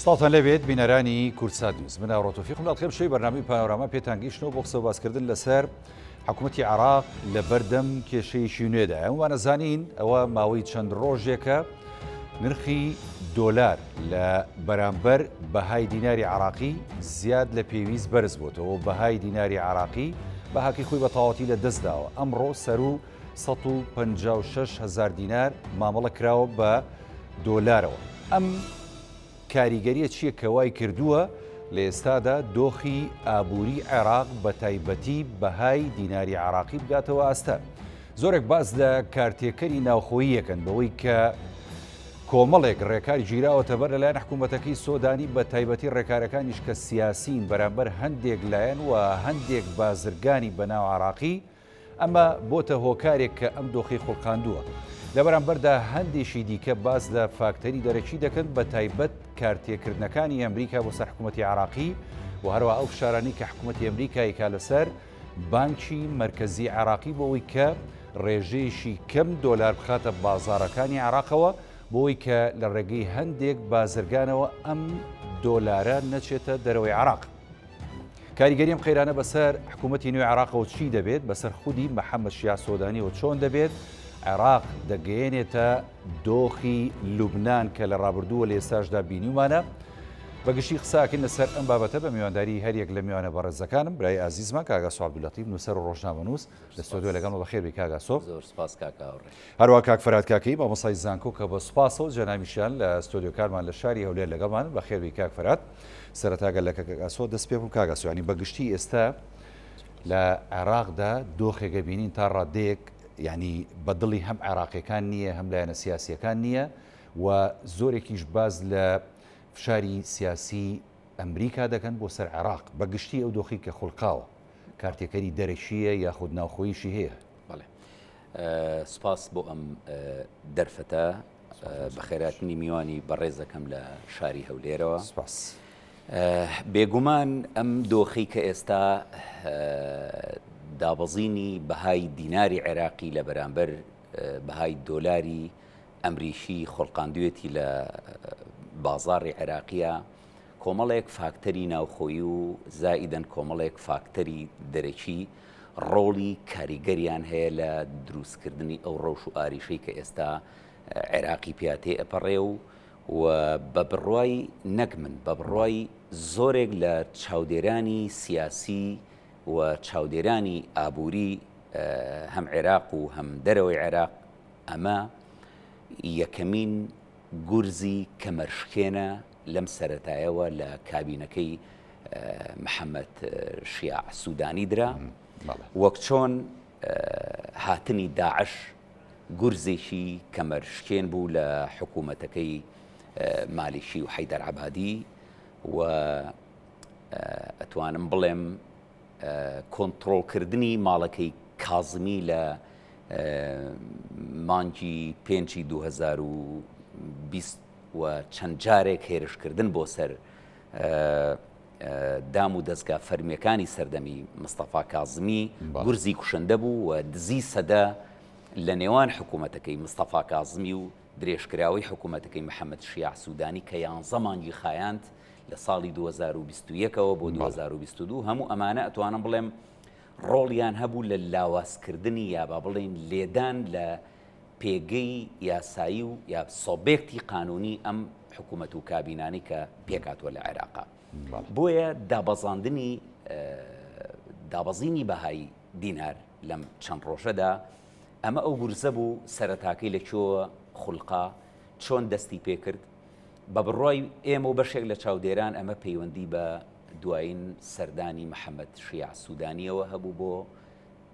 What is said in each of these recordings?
سڵاوتان لێبێت بینەرانی کوردسات نیوز من ئاڕۆ تۆفیقم لە ئەڵقەی شەوی بەرنامەی پانۆراما پێتان گەیشتنەوە بۆ قسە و باسکردن لەسەر حکوومەتی عێراق لە بەردەم کێشەیەکی نوێدا هەموومان ئەزانین ئەوە ماوەی چەند ڕۆژێکە نرخی دۆلار لە بەرامبەر بەهای دیناری عراقی زیاد لە پێویست بەرز بۆتەوە بەهای دیناری عراقی بەهاکەی خۆی بە تەواوەتی لە دەست داوە ئەمڕۆ سەرو 156 هزار دینار مامەڵە کراوە بە دۆلارەوە. ئەم کاریگەریە چیە کە وای کردووە لە ئێستادا دۆخی ئابووری عێراق بە تایبەتی بەهای دیناری عێراقی بگاتەوە ئاستە زۆرێک باس لە کارتێکەری ناوخۆییەکەن بەوەی کە کۆمەڵێک ڕێکار گیراوەتە بەر لەلایەن حکوومەتەکەی سۆدانی بە تایبەتی ڕێکارەکانیش کە سیاسین بەرامبەر هەندێک لایەن و هەندێک بازرگانی بەناو عراقی ئەمە بۆتە هۆکارێک کە ئەم دۆخەی خوڵقاندووە. لە بەرامبەردا هەندێکی دیکە باس لە فاکتەری دەرەکی دەکەن بە تایبەت کارتێکردنەکانی ئەمریکا بۆ سەر حکوومەتی عێراقی و هەروەها ئەو فشارانەی کە حکوومەتی ئەمریکا ئەیکا لەسەر بانکی مەرکەزی عێراقی بۆ ئەوەی کە ڕێژەیەکی کەم دۆلار بخاتە بازاڕەکانی عێراقەوە بۆ ئەوەی کە لە ڕێگەی هەندێک بازرگانەوە ئەم دۆلارە نەچێتە دەرەوەی عێراق. کاریگەری ئەم قەیرانە بەسەر حکوومەتی نوێی عێراقەوە چی دەبێت، بەسەر خودی محەممەد شیاع سۆدانیەوە چۆن دەبێت، عێراق دەگەیەنێتە دۆخی لوبنان کە لە ڕابردووە لە ئێستاشدا بینیومانە. بە گشتی قسە ئەکەین لەسەر ئەم بابەتە بە میوانداری هەریەک لە میوانە بەڕێزەکانم، برای ئازیزمان کاک ئاسۆ عەبدوللەتیف نووسەر و ڕۆژنامەنووس لە ستۆدیۆ لەگەڵمە، بەخێر بێی کاک ئاسۆ. زۆر سپاس کاک هاوڕێ. هەروەها کاک فەرهاد کاکەیی مامۆستای زانکۆ کە بە سوپاسەوە جەنابیشیان لە ستۆدیۆکانمان لە شاری هەولێر لەگەڵمانن، بەخێر بێی کاک فەرهاد. سەرەتا گەر لە کاک ئاسۆ دەست پێ بکەم، کاک ئاسۆ یانی بە گشتی ئێستا لە عێراقدا دۆخێک ئەبینین تا ڕادەیەک یانی بە دڵی هەم عێراقیەکان نییە هەم لایەنە سیاسیەکان نییە و زۆرێکیش باس لە فشاری سیاسی ئەمریکا دەکەن بۆ سەر عێراق بە گشتی ئەو دۆخی کە خولقاوە کارتێکەری دەرەکییە یاخود ناوخۆیشی هەیە؟ بەڵێ سوپاس بۆ ئەم دەرفەتە بەخێراتنی میوانی بەڕێزەکەم لە شاری هەولێرەوە. سپاس. بێگومان ئەم دۆخی کە ئێستا دابەزینی بەهای دیناری عێراقی لە بەرامبەر بەهای دۆلاری ئەمریکی خۆڵقاندوێتی لە بازاڕی عێراقیە کۆمەڵێک فاکتەری ناوخۆیی و زائیدەن کۆمەڵێک فاکتەری دەرەکی ڕۆڵی کاریگەریان هەیە لە دروستکردنی ئەو ڕەوش و ئاریشەی کە ئێستا عێراقی پیا تێ ئەپەڕێ و و بە بڕوای نەک من بە بڕوای زۆرێک لە چاودێرانی سیاسی و چاودێرانی ئابووری هەم عێراق و هەم دەرەوەی عێراق ئەمە یەکەمین گورزی کەمەرشکێنە لەم سەرەتایەوە لە کابینەکەی محەمەد شیاع سوودانی درا، وەک چۆن هاتنی داعش گورزێکی کەمەرشکێن بوو لە حکوومەتەکەی مالیکی و حەیدەر عەبادی و ئەتوانم بڵێم کۆنتڕۆڵکردنی ماڵەکەی کازمی لە مانگی پێنجی 2020 و چەند جارێک هێرشکردن بۆ سەر دام و دەزگا فەرمیەکانی سەردەمی مستەفا کازمی گورزی کوشندە بوو و دزی سەدە لە نێوان حکوومەتەکەی مستەفا کازمی و درێژکراوەی حکوومەتەکەی محەممەد شیاع سوودانی کە یانزە مانگی خایاند لە ساڵی 2021 ەوە بۆ 2022 هەموو ئەمانە ئەتوانم بڵێم ڕۆڵیان هەبوو لە لاوازکردنی یا با بڵێین لێدان لە پێگەی یاسایی و یا سۆبێکتی قانونی ئەم حکوومەت و کابینانەی کە پێکهاتووە لە عێراقا. بۆیە دابەزاندنی دابەزینی بەهای دینار لەم چەند ڕۆژەدا ئەمە ئەو گورزە بوو سەرەتاکەی لە کوێوە خولقا چۆن دەستی پێکرد بە بڕوای ئێمە و بەشێک لە چاودێران ئەمە پەیوەندی بە دوایین سەردانی محەمەد شیاع سوودانییەوە هەبوو بۆ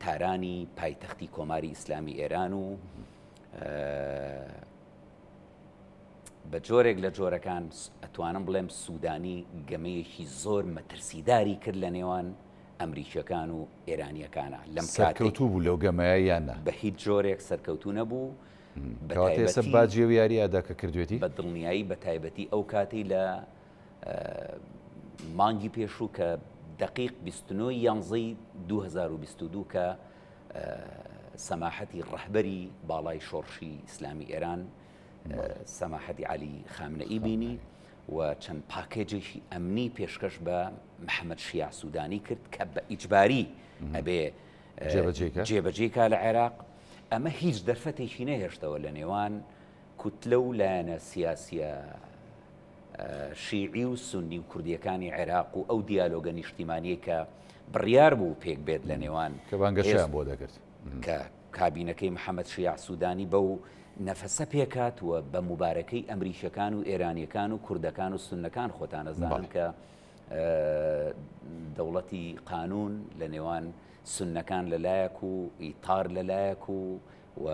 تارانی پایتەختی کۆماری ئیسلامی ئێران و بە جۆرێک لە جۆرەکان ئەتوانم بڵێم سوودانی گەمەیەکی زۆر مەترسیداری کرد لە نێوان ئەمریکیەکان و ئێرانیەکانە لەم سەرکەوتوو بوو لەو گەمەیە یان نا؟ بە هیچ جۆرێک سەرکەوتوو نەبوو. کەواتە ئێستا باجی ئەو یارییە ئەدا کە کردوێتی؟ بە دڵنیایی بە تایبەتی ئەو کاتەی لە مانگی پێشوو کە دەقیق 29 یانزەی 2022 کە سەماحەتی ڕەهبەری باڵای شۆڕشی ئیسلامی ئێران سەماحەتی عەلی خامنەئی بینی. و چەند پاکێجێکی ئەمنی پێشکەش بە محەمەد شیاع سوودانی کرد کە بە ئیجباری ئەبێ جێبەجێی کا لە عێراق. ئەمە هیچ دەرفەتێکی نەهێشتەوە لە نێوان کوتلە و لایەنە سیاسیە شیعی و سوننی و کوردیەکانی عێراق و ئەو دیالۆگە نیشتیمانیەی کە بڕیار بوو پێک بێت لە نێوان کە بانگەشەیان بۆ دەکرد. کە کابینەکەی محەمەد شیاع سودانی بەو نەفەسە پێکهات و بە موبارەکەی ئەمریکیەکان و ئێرانیەکان و کوردەکان و سوننەکان خۆتان ئەزانن کە دەوڵەتی قانون لە نێوان سوننەکان لە لایەک و ئیتار لە لایەک و و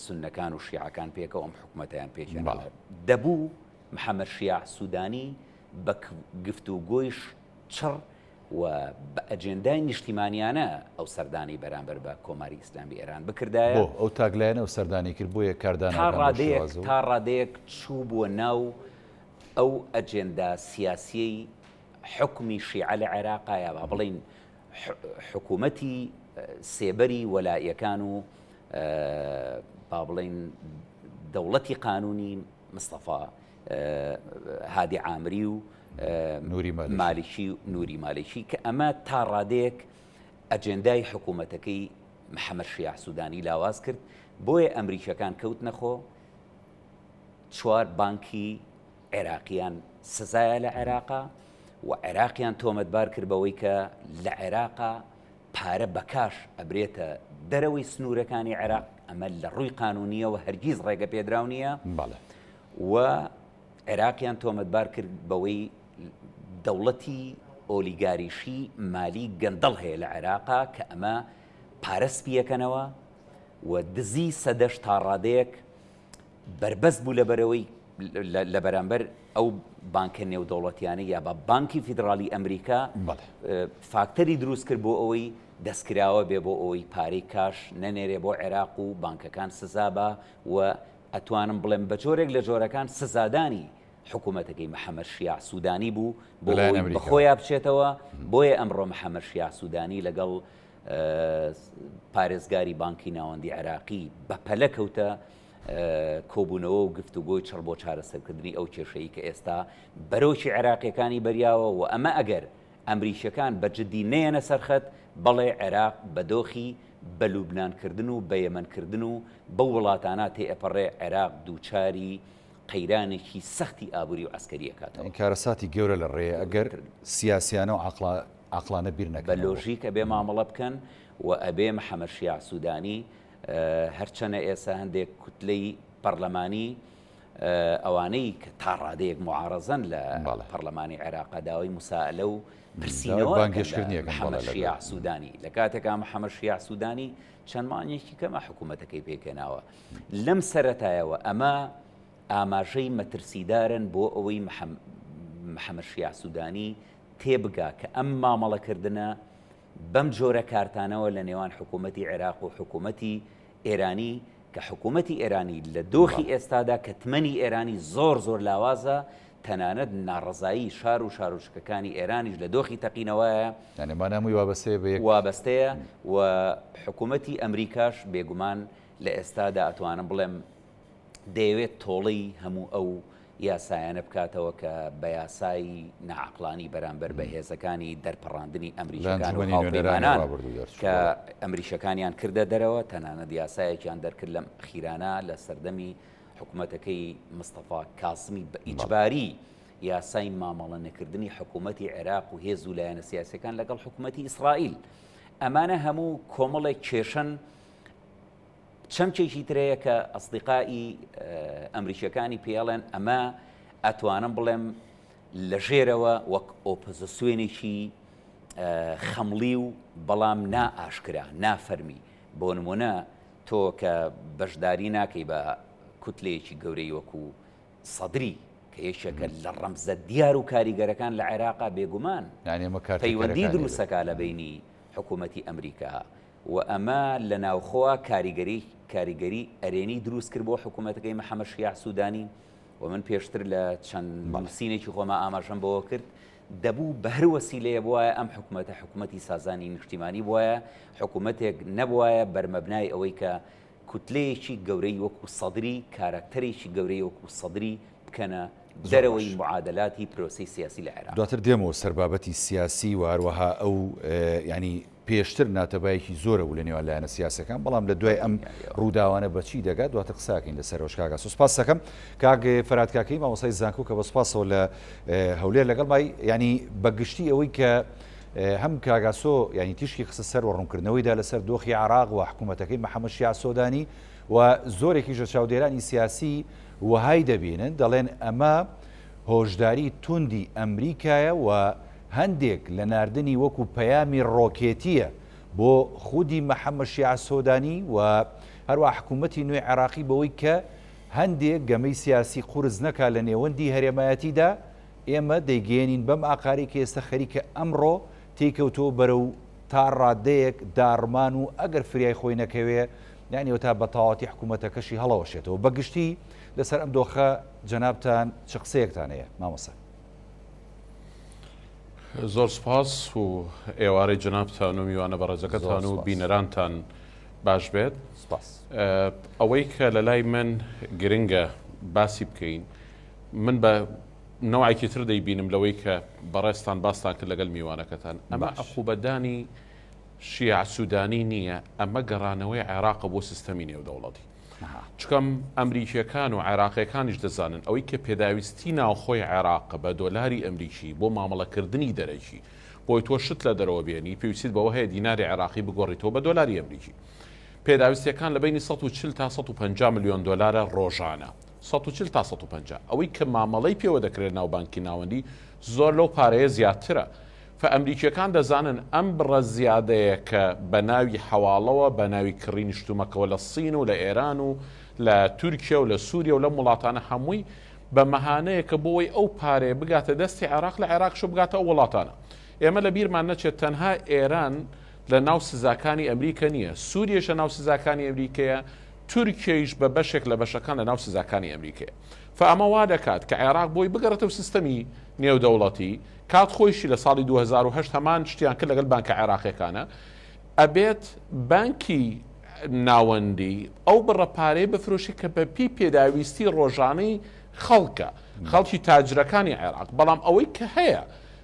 سوننەکان و شیعەکان پێکەوە ئەم حکومەتەیان پێکهێنا. دەبوو محەمەد شیاع سودانی بە گفتوگۆی چڕ و بە ئەجێندای نیشتیمانیانە ئەو سەردانەی بەرامبەر بە کۆماری ئیسلامی ئێران بکردایە. بۆ ئەو تاکلایەنە ئەو سەردانەی کرد بۆیە کاردانەوەکان بەو شێوازە و. تا ڕادەیەک چووبووە ناو ئەو ئەجێندا سیاسیەی حوکمی شیعە لە عێراقا یا با بڵێین حکوومەتی سێبەری وەلائیەکان و با بڵێین دەوڵەتی قانونی مستەفا هادی عامری و مالکی و نوری مالکی کە ئەمە تا ڕادەیەک ئەجێندای حکوومەتەکەی محەممەد شیاع سوودانی لاواز کرد بۆیە ئەمریکیەکان کەوتنەخۆ چوار بانکی عێراقیان سزایە لە عێراقا و عێراقیان تۆمەتبار کرد بەوەی کە لە عێراقا پارە بە کاش ئەبرێتە دەرەوەی سنوورەکانی عێراق، ئەمە لە ڕووی قانوونییەوە هەرگیز ڕێگە پێدراو نییە و عێراقیان تۆمەتبار کرد بەوەی دەوڵەتی ئۆلیگاریشی مالی گەندەڵ هەیە لە عێراقا کە ئەمە پارە سپیەکەنەوە و دزی سەدەش تا ڕادەیەک بەربەست بوو لەبەرئەوەی لە بەرامبەر ئەو بانکە نێودەوڵەتیانە یا بە بانکی فیدراڵی ئەمریکا فاکتەری دروست کرد بۆ ئەوەی دەستکراوە بێ بۆ ئەوەی پارەی کاش نەنێرێ بۆ عێراق و بانکەکان سزا بە و ئەتوانم بڵێم بە جۆرێک لە جۆرەکان سزادانی حکوومەتەکەی محەممەد شیاع سوودانی بوو بۆ بەخۆیان بچێتەوە بۆیە ئەمڕۆ محەممەد شیاع سوودانی لەگەڵ پارێزگاری بانکی ناوەندی عێراقی بەپەلە کەوتە کۆبوونەوە و گفتوگۆی چڕ بۆ چارەسەرکردنی ئەو کێشەی کە ئێستا بەرۆکی عێراقیەکانی بەریاوە و ئەمە ئەگەر ئەمریکیەکان بە جدی نەیەنە سەرخەت بەڵێ عێراق بە دۆخی بە لوبنانکردن و بە یەمەنکردن و بەو وڵاتانە تێئەپەڕێ عێراق دووچاری قەیرانێکی سەختی ئابووری و عەسکەری ئەکاتەوە. کارەساتی گەورە لە ڕێیە ئەگەر سیاسیانە و عەقڵانە بیر نەکەنەوە. بە لۆژیک ئەبێ مامەڵە بکەن و ئەبێ محەمەد شیاع سوودانی هەرچەنە ئێستا هەندێک کوتلەی پەرلەمانی ئەوانەی کە تا ڕادەیەک معارەزەن لە پەرلەمانی عێراقا داوای مسائلە و پرسینەوە محەمەد شیاع سوودانی لە کاتێکا محەمەد شیاع سوودانی چەند مانگێکی کەمە حکوومەتەکەی پێکهێناوە لەم سەرەتایەوە ئەمە ئاماژەی مەترسیدارن بۆ ئەوەی محەمەد شیاع سوودانی تێبگا کە ئەم مامەڵەکردنە بەم جۆرە کارتانەوە لە نێوان حکوومەتی عێراق و حکوومەتی ئێرانی کە حکوومەتی ئێرانی لە دۆخی ئێستادا کە تمەنی ئێرانی زۆر زۆر لاوازە تەنانەت ناڕەزایی شار و شارۆچکەکانی ئێرانیش لە دۆخی تەقینەوەیە. یانی ئەمانە هەمووی وابەستەیە بە یەک. وابەستەیە و حکوومەتی ئەمریکاش بێگومان لە ئێستادا ئەتوانم بڵێم دەیەوێت تۆڵەی هەموو ئەو یاسایانە بکاتەوە کە بە یاسای ناعەقڵانی بەرامبەر بە هێزەکانی دەرپەڕاندنی ئەمریکیەکان و هاوپەیمانان کە ئەمریکیەکانیان کردە دەرەوە، تەنانەت یاسایەکیان دەرکرد لەم ئەخیرانە لە سەردەمی حکومەتەکەی مستەفا کازمی بە ئیجباری یاسای مامەڵە نەکردنی حکومەتی عێراق و هێز و لایەنە سیاسەکان لەگەڵ حکومەتی ئیسرائیل. ئەمانە هەموو کۆمەڵێک کێشەن چەمکێکی تر هەیە کە ئەسدیقائی ئەمریکیەکانی پێڵێن ئەمە ئەتوانم بڵێم لە ژێرەوە وەک ئۆپۆزسیۆنێکی خەمڵی و بەڵام نا ئاشکرا نافەرمی بۆ نمونە تۆ کە بەشداری ناکەی بە کوتلەیەکی گەورەی وەکو سەدری کە یەکێکە لە ڕەمزە دیار و کاریگەرەکان لە عێراقا بێگومان پەیوەندی دروستەکە لە بینی حکوومەتی ئەمریکا و ئەمە لە ناوخۆوە کاریگەری کاریگەری ئەرێنی دروست کرد بۆ حکوومەتەکەی محەممەد شیاع سوودانی و من پێشتر لە چەند نووسینێکی خۆما ئاماژەم بەوە کرد دەبوو بە هەر وەسیلەیە بوایە ئەم حکوومەتە حکوومەتی سازانی نیشتیمانی بوایە حکوومەتێک نەبوایە بەرمەبنای ئەوەی کە کوتلەیەکی گەورەی وەکو سەدری کاراکتەرێکی گەورەی وەکو سەدری. بکەنە زۆر دەرەوەی باش. معادەلاتی پرۆسەی سیاسی لە عێراق. دواتر دێمەوە سەر بابەتی سیاسی و هەروەها ئەو یانی پێشتر ناتەبایەکی زۆرە بوو لە نێوان لایەنە سیاسەکان بەڵام لە دوای ئەم ڕووداوانە بەچی دەگات دواتر قساکەین لەسەرەوەش کاک ئاسۆ سپاس دەکەم کاک فەرهاد کاکەیی مامۆستای زانکۆ کە بە سپاسەوە لە هەولێر لەگەڵ مای ینی بە گشتی ئەوەی کە هەم کاک ئاسۆ ینی تیشکی خستە سەر و ڕوونکردنەوەیدا لەسەر دۆخی عراق و حکوومەتەکەی محەممەد شیاع سۆدانی و زۆرێکیش لە چاودێرانی سیاسی وەهای دەبینن دەڵێن ئەمە هۆشداری توندی ئەمریکایە و هەندێک لە ناردنی وەکو پەیامی ڕۆکێتییە بۆ خودی محەممەد شیاع سۆدانی و هەروەها حکوومەتی نوێی عێراقی بەوەی کە هەندێک گەمەی سیاسی قورس نەکا لە نێوەندی هەرێمایەتیدا، ئێمە دەیگەیەنین بەم ئاقارەی کە ئێستا خەریکە ئەمڕۆ تێی کەوتووە بەرەو تا ڕادەیەک داڕمان و ئەگەر فریای خۆی نەکەوێ یانی ئەوتا بە تەواوەتی حکوومەتەکەشی هەڵەوەشێتەوە. بە گشتی لەسەر ئەم دۆخە جەنابتان چ قسەیەکتان هەیە مامۆستا؟ زۆر سپاس و ئێوارەی جەنابتان و میوانە بەڕێزەکەتان و بینەرانتان باش بێت. ئەوەی کە لە لای من گرنگە باسی بکەین من بە نەوعێکی تر دەیبینم لەوەی کە بەڕێزتان باستان کرد لەگەل میوانەکەتان ئەمە عقوبەدانی شیع سودانی نییە ئەمە گەڕانەوەی عێراقە بۆ سیستەمی نێودەوڵەتی. چکەم ئەمریکیەکان و عێراقیەکانیش دەزانن ئەوەی کە پێداویستی ناوخۆی عێراقە بە دۆلاری ئەمریکی بۆ مامەڵەکردنی دەرەکی بۆی تۆ شت لە دەرەوە بێنی پێویستیت بەوە هەیە دیناری عێراقی بگۆڕیتەوە بە دۆلاری ئەمریکی پێداویستیەکان لە بەینی 140 تا 150 ملیۆن دۆلارە ڕۆژانە 140 تا 150 ئەوەی کە مامەڵەی پێوە دەکرێت ناو بانکی ناوەندی زۆر لەو پارەیە زیاترە فە ئەمریکیەکان دەزانن ئەم بڕە زیادەیە کە بە ناوی حەواڵەوە، بە ناوی کڕینی شتومەکەوە لە سین و لە ئێران و لە تورکیە و لە سوریە و لەم وڵاتانە هەمووی بە مەهانەیەکە بۆ ئەوەی ئەو پارەیە بگاتە دەستی عێراق لە عێراقیشەوە بگاتە ئەو وڵاتانە. ئێمە لە بیرمان نەچێت تەنها ئێران لە ناو سزاکانی ئەمریکە نییە، سوریەش لە ناو سزاکانی ئەمریکەیە، تورکیەیش بە بەشێک لە بەشەکان لە ناو سزاکانی ئەمریکەیە. فە ئەمە وا دەکات کە عێراق بۆی بگەڕێتەوە سیستەمی نێودەوڵەتی، کات خۆیشی لە ساڵی 2008 هەمان شتیان کرد لەگەل بانکە عێراقیەکانە ئەبێت بانکی ناوەندی ئەو بڕە پارەیە بفرۆشی کە بە پێی پێداویستی ڕۆژانەی خەڵکە خەڵکی تاجرەکانی عێراق بەڵام ئەوەی کە هەیە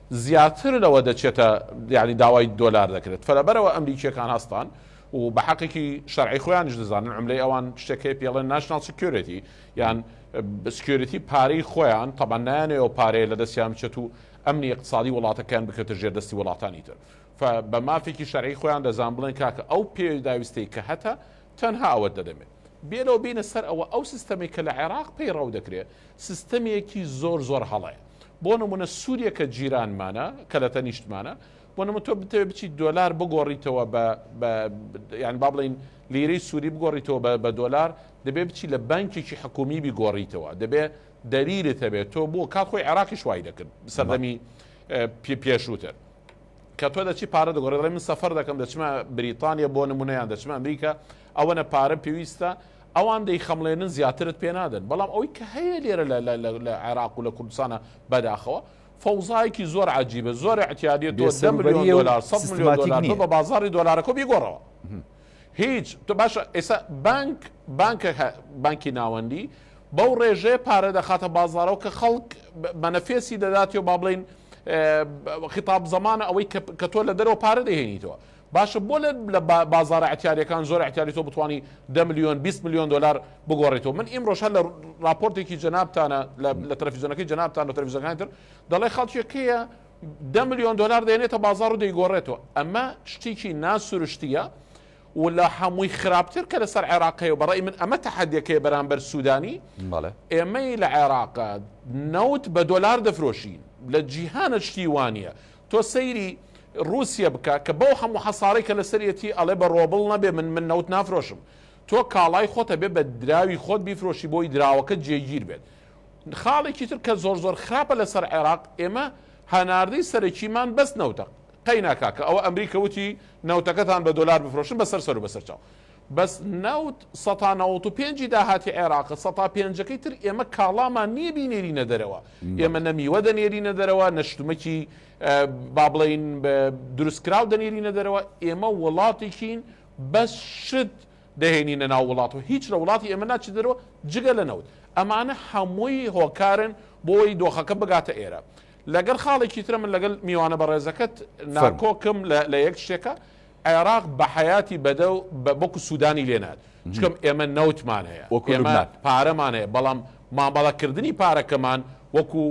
زیاتر لەوە دەچێتە یعنی داوای دۆلار دەکرێت فلەبەرەوە ئەمریکیەکان هەستان و بە حەقێکی شەرعی خۆیانیش دەزانن عملەی ئەوان شتێک هەیە پێڵێن national security یان security پارەی خۆیان تەبعەن نایانەوێ ئەو پارەیە لە دەستیان بچێت و ئەمنی ئیقتسادی وڵاتەکەیان بکەوێتە ژێر دەستی وڵاتانی تر فە بە مافێکی شەرعی خۆیان دەزان بڵێن کاکە ئەو پێداویستەی کە هەتە تەنها ئەوەت دەدەمێ بێنەوە بینە سەر ئەوە ئەو سیستەمێک کە لە عێراق پەیڕەو دەکرێت سیستەمێکی زۆر زۆر هەڵەیە بۆ نمونە سووریە کە جیرانمانە کە لە تەنیشتمانە بۆ نمونە تۆ بتەوێت بچیت دۆلار بگۆڕیتەوە بە یان با بڵین لیرەی سووری بگۆڕیتەوە بە دۆلار دەبێ بچی لە بانکێکی حکومی بیگۆڕیتەوە دەبێ دەلیلت هەبێت تۆ بۆ کات خۆی عێراقیش وای دەکرد سەردەمی پێشووتر کە تۆ دەچی پارە دەگۆڕێ دەڵێ من سەفەر دەکەم دەچمە بریتانیا بۆ نمونە یان دەچمە ئەمریکا ئەوەنە پارە پێویستە ئەوان دەیخەمڵێنن زیاترت پێ نادەن بەڵام ئەوەی کە هەیە لێرە لە عێراق و لە کوردستانە بەداخەوە فەوزایەکی زۆر عجیبە زۆر اعتیادیە تۆ 10 ملیۆن دلار 100 ملیۆن دلار بە بازاڕی دۆلارەکە بیگۆڕەوە هیچ تۆ باشە ئێستا بانک بانکە بانکی ناوەندی بەو ڕێژەیە پارە دەخاتە بازارەوە کە خەڵک مەنەفێسی دەداتی و با بڵین خیتاب زەمانە ئەوەی کە تۆ لە دەرەوە پارە دەهێنیتەوە باشە بۆ لە بازارە اعتیاریەکان زۆر اعتیاری تۆ بتوانی 10 میلیۆن 20 میلیۆن دلار بگۆڕیتەوە من ئیمڕۆژ هەر لە راپۆرتێکی جەنابتانە لە تەلەفیزیۆنەکەی جەنابتان لە تەلەفیزیۆنەکانی تر دەڵێ خەڵکێکەیە دە ملیۆن دۆلار دەێنێتە بازاڕ و دەیگۆڕێتەوە ئەمە شتێکی ناسروشتیە و لە هەمووی خراپتر کە لەسەر عێراق هەیە و بەڕای من ئەمە تەحەدیەکەیە بەرامبەر سودانی ئێمەی لە عێراق نەوت بە دۆلار دەفرۆشین لە جیهانە شتی وانە تۆ سەیری رووسیە بکە کە بەو هەموو حەسارەی کە لەسەرەتی ئەڵێ بە ڕۆبڵ نەبێ من من نەوت نافرۆشم تۆ کاڵای خۆتە بێ بە دراوی خۆت بیفرۆشی بۆی دراوەکە جێگیر بێت خاڵێکی تر کە زۆر زۆر خراپە لەسەر عێراق ئێمە هەناردەی سەرەکیمان بەس نەوتە قەینا کاکە ئەوە ئەمریکە وتی نەوتەکەتان بە دۆلار بفرۆشن بەسەر سەر و بەسەر چاو بەس نەوت سەتا نەوەت و پێنجی داهاتی عێراقە سەتا پێنجەکەی تر ئێمە کاڵامان نییە بینێرینە دەرەوە ئێمە نە میوە دەنێرینە دەرەوە نە شتومەکی با بڵێین دروستکراو دەنێرینە دەرەوە ئێمە وڵاتێکین بەس شت دەهێنینە ناو وڵات و هیچ لە وڵاتی ئێمە ناچێتە دەرەوە جگە لە نەوت. ئەمانە هەمووی هۆکارن بۆی دۆخەکە بگاتە ئێرە. لەگەڵ خاڵێکی ترە من لەگەڵ میوانە بەڕێزەکەت ناکۆکم لە یەک شتێکە عێراق بە حەیاتی بەدەو وەکو سوودانی لێ نات چکم ئێمە نەوتمان هەیە ئێمە پارەمان هەیە بەڵام مامەڵەکردنی پارەکەمان وەکو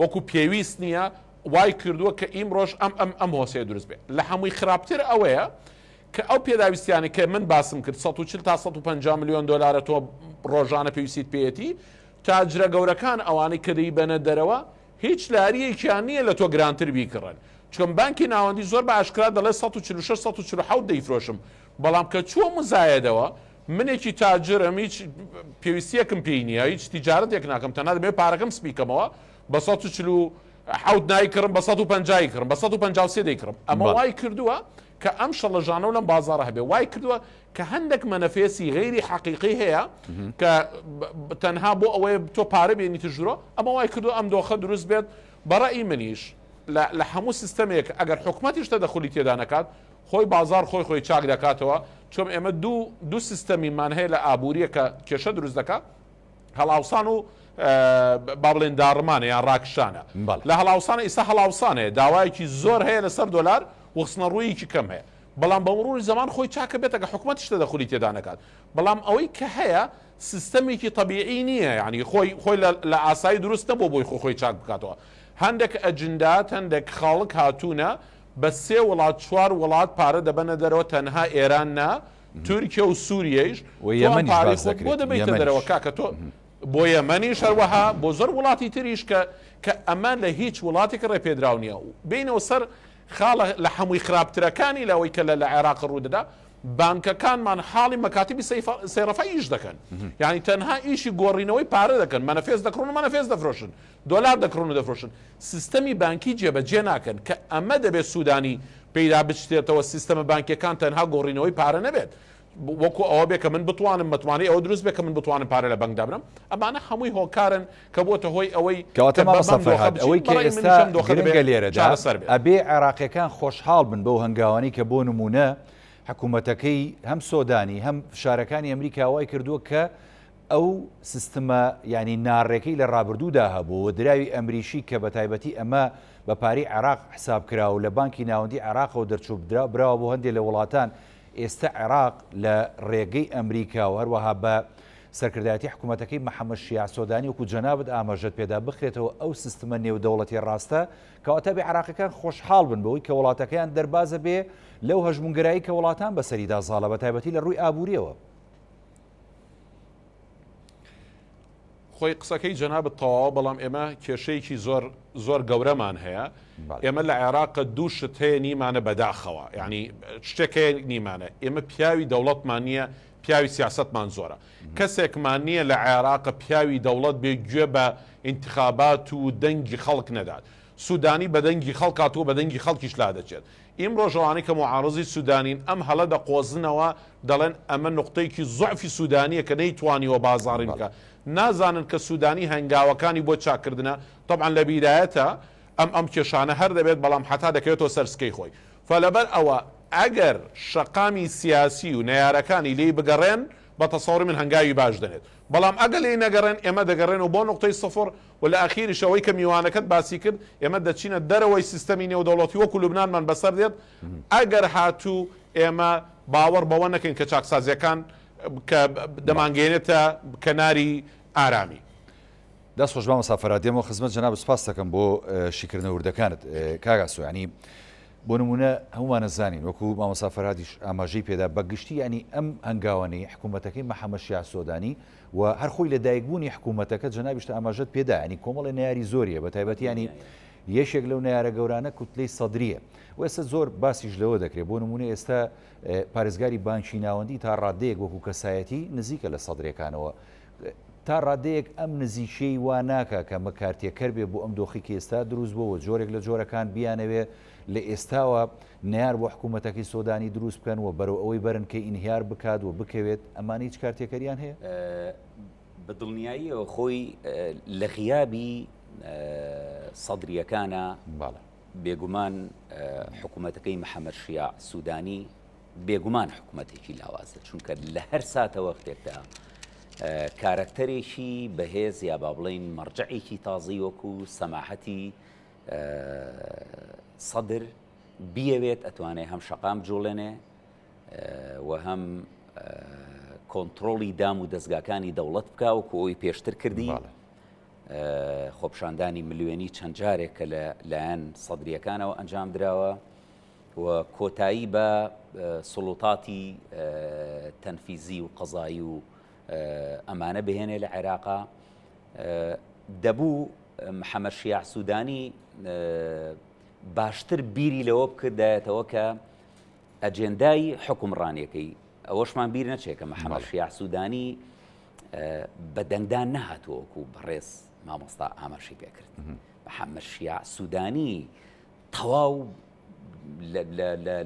وەکو پێویست نییە وای کردووە کە ئیمڕۆژ ئەم ئەم ئەم هۆسەیە دروست بێت لە هەمووی خراپتر ئەوەیە کە ئەو پێداویستیانەی کە من باسم کرد 140 تا 150 ملیۆن دۆلارە تۆ ڕۆژانە پێویستیت پێیەتی تاجرە گەورەکان ئەوانەی کە دەیبەنە دەرەوە هیچ لاریەکیان نییە لە تۆ گرانتر بیکڕن چکم بانکی ناوەندی زۆر بە ئاشکرا دەڵێ 146 147 دەیفرۆشم بەڵام کە چووە مزایەدەوە منێکی تاجرم هیچ پێویستیەکم پێی نییە هیچ تیجارەتێک ناکەم تەنها دەمەوێت پارەکەم سپی کەمەوە بە 147 نایکڕم بە 150 کڕم بە 153 دەیکڕم ئەمە وای کردووە کە ئەم شەڵەژانە و لەم بازاڕە هەبێ وای کردووە کە هەندێک مەنەفێسی غەیری حەقیقی هەیە کە تەنها بۆ ئەوەیە تۆ پارە بێنیتە ژوورەوە ئەمە وای کردووە ئەم دۆخە دروست بێت بەڕەئی منیش لە هەموو سیستەمێک ئەگەر حکومەتیش تەدەخولی تێدا نەکات خۆی بازاڕ خۆی خۆی چاک دەکاتەوە، چۆن ئێمە دوو دوو سیستەمیمان هەیە لە ئابووریە کە کێشە دروست دەکات، هەڵاوسان و با بڵێن داڕمانە یان ڕاکشانە. لە هەڵاوسانە ئیستا هەڵاوسان هەیە، داوایەکی زۆر هەیە لەسەر دۆلار و خستنەڕوویەکی کەم هەیە، بەڵام بە مروری زەمان خۆی چاکە بێت ئەگەر حکومەتیش تەدەخولی تێدا نەکات، بەڵام ئەوەی کە هەیە سیستەمێکی تەبیعی نییە، یانی خۆی خۆی لە ئاسایی دروست نەبووە بۆی خۆی خۆی چاک بکاتەوە. هەندێک ئەجندات هەندێک خەڵک هاتوونە بە سێ وڵات چوار وڵات پارە دەبەنە دەرەوە تەنها ئێران نا تورکیە و سوریەیش و تۆ ئەم یەمەنیش پارەی باس خۆت بۆ دەکرێت دەبەیتە یەمەنیش دەرەوە کاکە تۆ بۆ یەمەنیش هەروەها بۆ زۆر وڵاتی تریش کە کە ئەمە لە هیچ وڵاتێک ڕێپێدراو نییە بینەوە سەر خاڵە لە هەمووی خراپترەکانی لەوەی کە لە لە عێراق ڕوودەدا بانکەکانمان حاڵی مەکاتبی سەیڕەفە ئیش دەکەن یعنی تەنها ئیشی گۆڕینەوەی پارە دەکەن مەنەفێز دەکڕن و مەنەفێز دەفرۆشن دۆلار دەکڕن و دەفرۆشن، سیستەمی بانکی جێبەجێ ناکەن، کە ئەمە دەبێت سودانی پێیدا بچتێتەوە، سیستەمە بانکیەکان تەنها گۆڕینەوەی پارە نەبێت، وەکو ئەوە بێت کە من بتوانم متمانەی ئەوە دروست بێت کە من بتوانم پارە لە بانک دابنێم، ئەمانە هەمووی هۆکارن کە بووەتە هۆی ئەوەی کەواتە کە بە مامۆستا بەم دۆخە فەرهاد بچین، ئەوەی کە بەڕای منیش ئێستا ئەم دۆخە دەبێت گرنگە لێرەدا چارەسەر بێت. ئەبێ عێراقیەکان خۆشحاڵ بن بەو هەنگاوانەی کە بۆ نموونە حکوومەتەکەی هەم سۆدانی هەم فشارەکانی ئەمریکا وای کردووە کە ئەو سیستمە یانی ناڕێکەی لە ڕابردوودا هەبوو و دراوی ئەمریکی کە بەتایبەتی ئەمە بە پارەی عێراق حساب کرا و لە بانکی ناوەندی عێراقەوە دەرچوو براوە بۆ هەندێک لە وڵاتان ئێستە عێراق لە ڕێگەی ئەمریکا و هەروەها بە سەرکردایەتی حکوومەتەکەی محەممەد شیاع سۆدانی وەکو جەنابت ئاماژەت پێدا بخرێتەوە ئەو سیستمە نێودەوڵەتیە ڕاستە کەواتە بێ عێراقیەکان خۆشحاڵ بن بەوەی کە وڵاتەکەیان دەربازە بێ لەو هەژموونگەرایی کە وڵاتان بەسەریدا زاڵە بەتایبەتی لە ڕووی ئابووریەوە. خۆی قسەکەی جەنابت تەواوە بەڵام ئێمە کێشەیەکی زۆر زۆر گەورەمان هەیە ئێمە لە عێراق دوو شت هەیە نیمانە بەداخەوە یعنی شتێک هەیە نیمانە ئێمە پیاوی دەوڵەتمان نییە پیاوی سیاستمان زۆرە کەسێکمان نییە لە عێراق پیاوی دەوڵەت بێ گوێ بە ئینتخابات و دەنگی خەڵک نەدات سوودانی بە دەنگی خەڵک هاتووە بە دەنگی خەڵکیش لا دەچێت ئیمڕۆش ئەوانەی کە موعارزی سودانین ئەم هەڵە دەقۆزنەوە دەڵێن ئەمە نوقتەیەکی زوعفی سودانیە کە نەیتوانیوە بازاڕی بکا نازانن کە سودانی هەنگاوەکانی بۆ چاککردنە تەبعەن لە بیدایەتە ئەم ئەم کێشانە هەر دەبێت بەڵام حەتا دەکەوێتەوە سەر سکەی خۆی فلەبەر ئەوە ئەگەر شەقامی سیاسی و نەیارەکانی لێی بگەڕێن بە تەسەوری من هەنگاوی باش دەنێت بەڵام ئەگەر لێی نەگەڕێن ئێمە دەگەڕێنەوە بۆ نوقتەی سفر و لە ئەخیریش ئەوەی کە میوانەکەت باسی کرد ئێمە دەچینە دەرەوەی سیستەمی نێودەوڵەتی وەکو لوبنانمان بەسەر دێت ئەگەر هاتوو ئێمە باوەڕ بەوە نەکەین کە چاکسازیەکان کە دەمانگەیەنێتە کەناری ئارامی. دەست خۆش مامۆستا فەرهاد دێمەوە خزمەت جەنابت سوپاست دەکەم بۆ شیکردنە وردەکانت کاک ئاسۆ یانی بۆ نمونە هەمومان ئەزانین وەکو مامۆستا فەرهادیش ئاماژەی پێدا بە گشتی ینی ئەم هەنگاوانەی حکوومەتەکەی محەممەد شیاع سۆدانی و هەر خۆی لە دایکبوونی حکوومەتەکە جەنابیشت ئاماژەت پێدا ینی کۆمەڵی نەیاری زۆریە بە تایبەتی ینی یەکێک لەو نەیارە گەورانە کوتلەی سەدریە و ئێستا زۆر باسیش لەوە دەکرێت بۆ نمونە ئێستا پارێزگاری بانکی ناوەندی تا ڕادەیەک وەکو کەسایەتی نزیکە لە سەدرەکانەوە تا ڕادەیەک ئەم نزیکیەی وا ناکا کە ئەمە کارتێکەر بێ بۆ ئەم دۆخی کە ئێستا دروست بووە و جۆرێک لە جۆرەکان بیانەوێ لە ئێستاوە نەیار بۆ حکوومەتەکەی سۆدانی دروست بکەن و بەرەو ئەوەی بەرن کە ئینهیار بکات و بکەوێت، ئەمانە هیچ کارتێکەریان هەیە؟ بە دڵنیاییەوە خۆی لە غیابی سەدرییەکانا بێگومان حکوومەتەکەی محەمەد شیاع سوودانی بێگومان حکوومەتێکی لاوازە، چونکە لە هەر ساتەوەختێکدا. کارەکتەرێکی بەهێز یا با بڵێین مەرجەعێکی تازەی وەکو سەماحەتی سەدر بیەوێت ئەتوانێ هەم شەقام بجوڵێنێ و هەم کۆنتترۆڵی دام و دەستگاکانی دەوڵەت بکە وەکو ئەوی پێشتر کردی خۆپشاندانی ملیۆنی چەند جارێک کە لە لایەن سەدریەکانەوە ئەنجام دراوە و کۆتایی بە سڵوتاتی تەنفیزی و قەزایی و ئەمانە بهێنێ لە عێراقا دەبوو محەممەد شیاع سوودانی باشتر بیری لەوە بکردایەتەوە کە ئەجێندای حکومڕانیەکەی ئەوەشمان بیر نەچێت کە محەممەد شیاع سوودانی بە دەنگدان نەهاتووەکو بەڕێز مامۆستا ئاماژەی پێکرد محەممەد شیاع سوودانی تەواو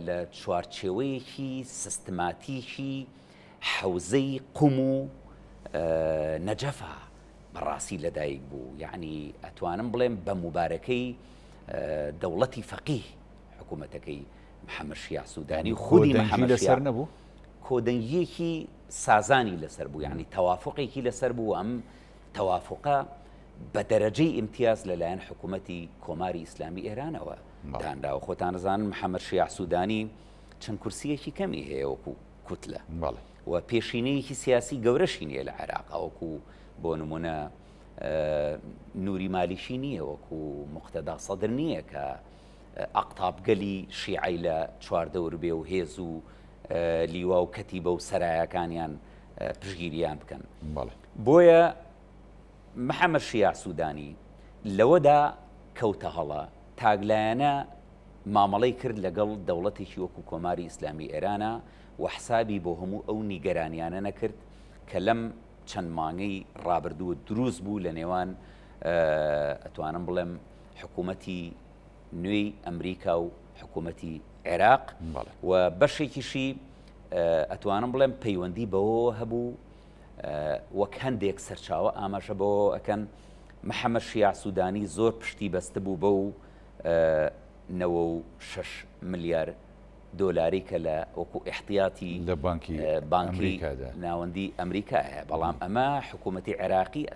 لە چوارچێوەیەکی سیستماتیکی حەوزەی قوم و نەجەفا بەڕاستی لەدایک بوو یعنی ئەتوانم بڵێم بە موبارەکەی دەوڵەتی فەقیه حکوومەتەکەی محەممەد شیاع سوودانی و خودی محەممەد لەسەر نەبوو کۆدەنگیەکی سازانی لەسەر بوو یعنی تەوافقێکی لەسەر بوو ئەم تەوافقە بە دەرەجەی ئیمتیاز لەلایەن حکوومەتی کۆماری ئیسلامی ئێرانەوە دانراوە خۆتان ئەزانن محەممەد شیاع سوودانی چەند کورسیەکی کەمی هەیە وەکو کوتلە و پێشینەیەکی سیاسی گەورەشی نییە لە عێراق وەکو بۆ نمونە نوری مالیکی نییە وەکو مقتەدا سەدر نییە کە ئەقتابگەلی شیعەی لە چواردەور بێ و هێز و لیوا و کەتیبە و سەرایەکانیان پشگیریان بکەن. بۆیە محەمەد شیاع سودانی لەوەدا کەوتە هەڵە، تاکلایەنە مامەڵەی کرد لەگەڵ دەوڵەتێکی وەکو کۆماری ئیسلامی ئێرانا و حسابی بۆ هەموو ئەو نیگەرانیانە نەکرد کە لەم چەند مانگەی ڕابردوو دروست بوو لە نێوان ئەتوانم بڵێم حکوومەتی نوێی ئەمریکا و حکوومەتی عێراق و بەشێکیشی ئەتوانم بڵێم پەیوەندی بەوەوە هەبوو وەک هەندێک سەرچاوە ئاماژە بەوە ئەکەن محەمەد شیاع سوودانی زۆر پشتی بەستبوو بەو 96 ملیار دۆلاری کە لە وەکو ئیحتیاتی لە بانکی بانکی ناوەندی ئەمریکا هەیە بەڵام ئەمە حکوومەتی عێراقی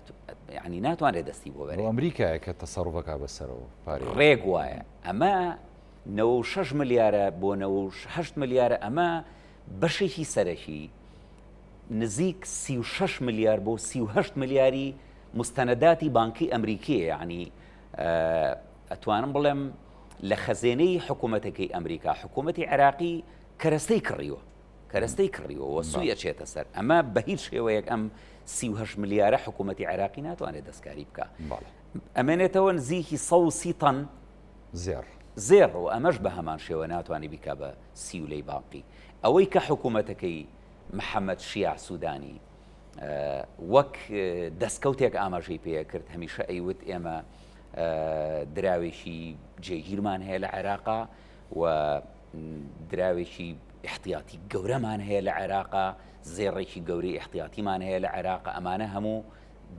ینی ناتوانێت دەستی بۆ بەرێ ئەمریکایە کە تەسەڕوفەکە بەسەرەوە پارەی ڕێک وایە ئەمە 96 ملیارە بۆ 98 ملیارە ئەمە بەشێکی سەرەکی نزیک 36 ملیار بۆ 38 ملیاری مستەنەداتی بانکی ئەمریکیە یعنی ئەتوانم بڵێم لە خەزێنەی حکوومەتەکەی ئەمریکا حکوومەتی عێراقی کەرەستەی کڕیوە کەرەستەی کڕیوە و سوی ئەچێتە سەر ئەمە بە هیچ شێوەیەک ئەم 38 ملیارە حکوومەتی عێراقی ناتوانێت دەستکاری بکە ئەمێنێتەوە نزیکی 130 تەن زێڕ زێڕ و ئەمەش بە هەمان شێوە ناتوانانی بیکا بە سیولەی بانقی ئەوەی کە حکوومەتەکەی محەممەد شیاع سوودانی وەک دەستکەوتێک ئاماژەی پێکرد هەمیشە ئەیوت ئێمە دراوێکی جێگیرمان هەیە لە عێراقا و دراوێکی احتیاتی گەورەمان هەیە لە عێراقا زێڕێکی گەورەی احتیاتیمان هەیە لە عێراق ئەمانە هەموو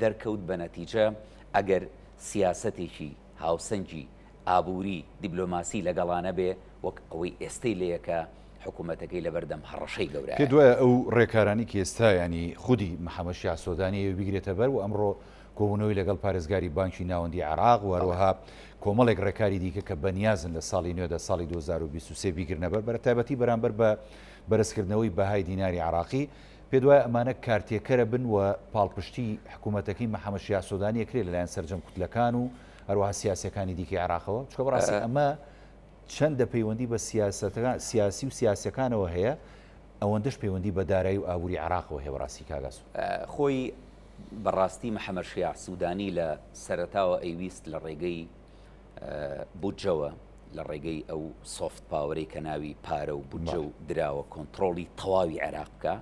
دەرکەوت بە نەتیجە ئەگەر سیاسەتێکی هاوسەنگی ئابووری دیبلۆماسی لەگەڵانە بێ وەک ئەوەی ئێستەی لەیەکە حکوومەتەکەی لەبەردەم هەڕەشەی گەورەیە. پێت وایە ئەو ڕێکارانەی کە ئێستا یانی خودی محەمەد شیاع سۆدانی ئەوێ بیگرێتە بەر و ئەمڕۆ کۆبوونەوەی لەگەڵ پارێزگاری بانکی ناوەندی عێراق و هەروەها کۆمەڵێک ڕێکاری دیکە کە بەنیازن لە ساڵی نوێدا ساڵی 2023 بیگرنە بەر بەرەتایبەتی بەرامبەر بە بەرزکردنەوەی بەهای دیناری عێراقی پێت وایە ئەمانە کارتێکەرە بن و پاڵپشتی حکوومەتەکەی محەمەد شیاع سۆدانی ئەکرێ لەلایەن سەرجەم کوتلەکان و هەروەها سیاسیەکانی دیکەی عێراقەوە چونکە بەڕاستی ئەمە چەندە پەیوەندی بە سیاسەتەکان سیاسی و سیاسیەکانەوە هەیە ئەوەندەش پەیوەندی بە دارایی و ئابووری عێراقەوە هەیە بەڕاستی کاک ئاسۆ. خۆی بەڕاستی محەمەد شیاع سودانی لە سەرەتاوە ئەیویست لە ڕێگەی بودجەوە لە ڕێگەی ئەو soft power ەی کە ناوی پارە و بودجە و دراوە کۆنتڕۆڵی تەواوی عێراق بکە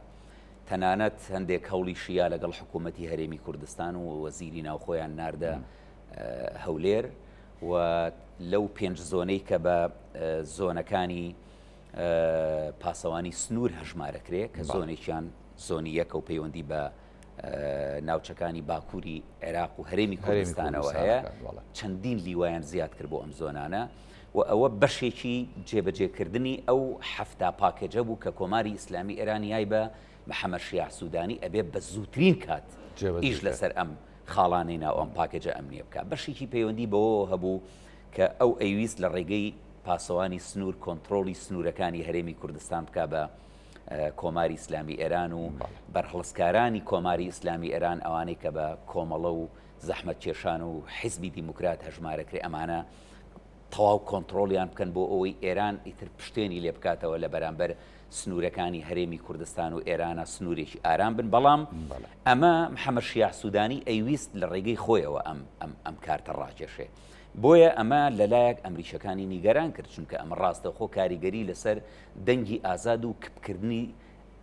تەنانەت هەندێک هەوڵی شیا لەگەڵ حکوومەتی هەرێمی کوردستان و وەزیری ناوخۆیان ناردە هەولێر و لەو پێنج زۆنەی کە بە زۆنەکانی پاسەوانی سنوور هەژمارەکرێ کە زۆنێکیان زۆنی یەکە و پەیوەندی بە ناوچەکانی باکووری عێراق و هەرێمی کوردستانەوە هەیە چەندین لیوایان زیاد کرد بۆ ئەم زۆنانە و ئەوە بەشێکی جێبەجێکردنی ئەو حەفتا پاکێجە بوو کە کۆماری ئیسلامی ئێرانیای بە محەمەد شیاع سوودانی ئەبێ بە زووترین کات ئیش لەسەر ئەم خاڵانەی ناو ئەم پاکێجە ئەمنیە بکا. بەشێکی پەیوەندی بەوەوە هەبوو کە ئەو ئەیویست لە ڕێگەی پاسەوانی سنوور کۆنتڕۆڵی سنوورەکانی هەرێمی کوردستان بکا بە کۆماری ئیسلامی ئێران و بەرهەڵستکارانی کۆماری ئیسلامی ئێران ئەوانەی کە بە کۆمەڵە و زەحمەتکێشان و حیزبی دیموکرات هەژمارەکرێ ئەمانە تەواو کۆنتڕۆڵیان بکەن بۆ ئەوەی ئێران ئیتر پشتێنی لێ بکاتەوە لە بەرامبەر سنوورەکانی هەرێمی کوردستان و ئێرانە سنوورێکی ئارام بن بەڵام ئەمە محەممەد شیاع سوودانی ئەیویست لە ڕێگەی خۆیەوە ئەم ئەم ئەم کارتە ڕاکێشێ بۆیە ئەمە لەلایەک ئەمریکەکانی نیگەران کرد چونکە ئەمە ڕاستەوخۆ کاریگەری لەسەر دەنگی ئازاد و کپکردنی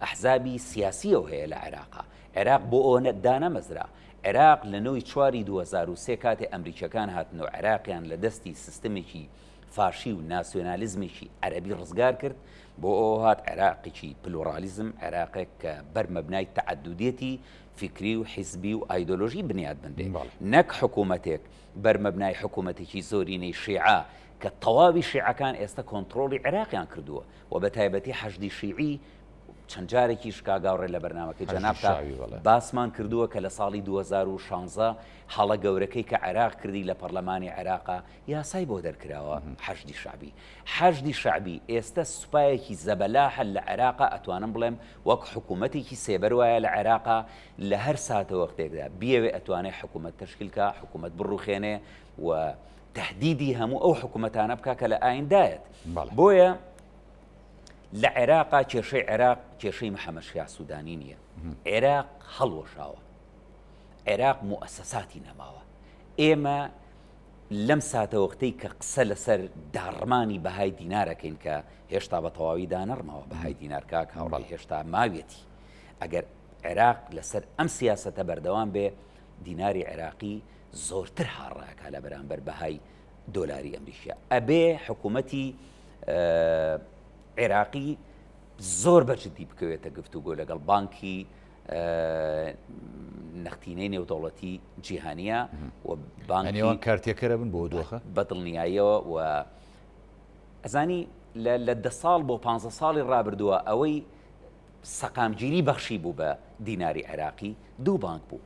ئەحزابی سیاسیەوە هەیە لە عێراقا. عێراق بۆ ئەوە دانەمەزرا. عێراق لە نۆی چواری 2003 کاتێ ئەمریکیەکان هاتن و عێراقیان لە دەستی سیستمێکی فاشی و ناسیۆنالیزمێکی عەرەبی ڕزگار کرد، بۆ ئەوە هات عێراقێکی پلورالیزم، عێراقێک کە بەر مەبنای تەعەدودیەتی فیکری و حیزبی و ئایدۆلۆژی بنیات بنرێ، نەک حکوومەتێک بەر مەبنای حکوومەتێکی زۆرینەی شیعە کە تەواوی شیعەکان ئێستا کۆنتڕۆڵی عێراقیان کردووە. و بە تایبەتی حەشدی شیعی چەند جارێکیش کاک هاوڕێ لە بەرنامەکەی جەنابتا باسمان کردووە کە لە ساڵی 2016 هەڵە گەورەکەی کە عێراق کردی لە پەرلەمانی عێراقا یاسای بۆ دەرکراوە حەشدی شەعبی حەشدی شەعبی ئێستا سوپایەکی زەبەلاحە لە عێراقا ئەتوانم بڵێم وەک حکوومەتێکی سێبەر وایە لە عێراقا لە هەر ساتەوەختێکدا بیەوێ ئەتوانێ حکوومەت تەشکیل کا حکوومەت بڕوخێنێ و تهدیدی هەموو ئەو حکوومەتانە بکە کە لە ئایندایەت بۆیە لە عێراقا کێشەی عێراق کێشەی محەممەد شیاع سوودانی نییە عێراق هەڵوەشاوە عێراق موئەسەساتی نەماوە ئێمە لەم ساتەوەختەی کە قسە لەسەر داڕمانی بەهای دینارەکەین کە هێشتا بە تەواوی دانەڕماوە بەهای دینار کاک هاوڕێ هێشتا ماویەتی ئەگەر عێراق لەسەر ئەم سیاسەتە بەردەوام بێ دیناری عێراقی زۆرتر هاڕاکە لە بەرامبەر بەهای دۆلاری ئەمریکیا ئەبێ حکوومەتی عێراقی زۆر بە جدی بکەوێتە گفتوگۆ لەگەڵ بانکی نەختینەی نێودەوڵەتی جیهانیە و بانکیوان کارتێکەرە بن بۆ دۆخە بە دڵنیاییەوە و ئەزانی لە دە ساڵ بۆ پ ساڵی ڕابردووە ئەوەی سەقامگیری بەخشی بوو بە دیناری عێراقی دوو بانک بوو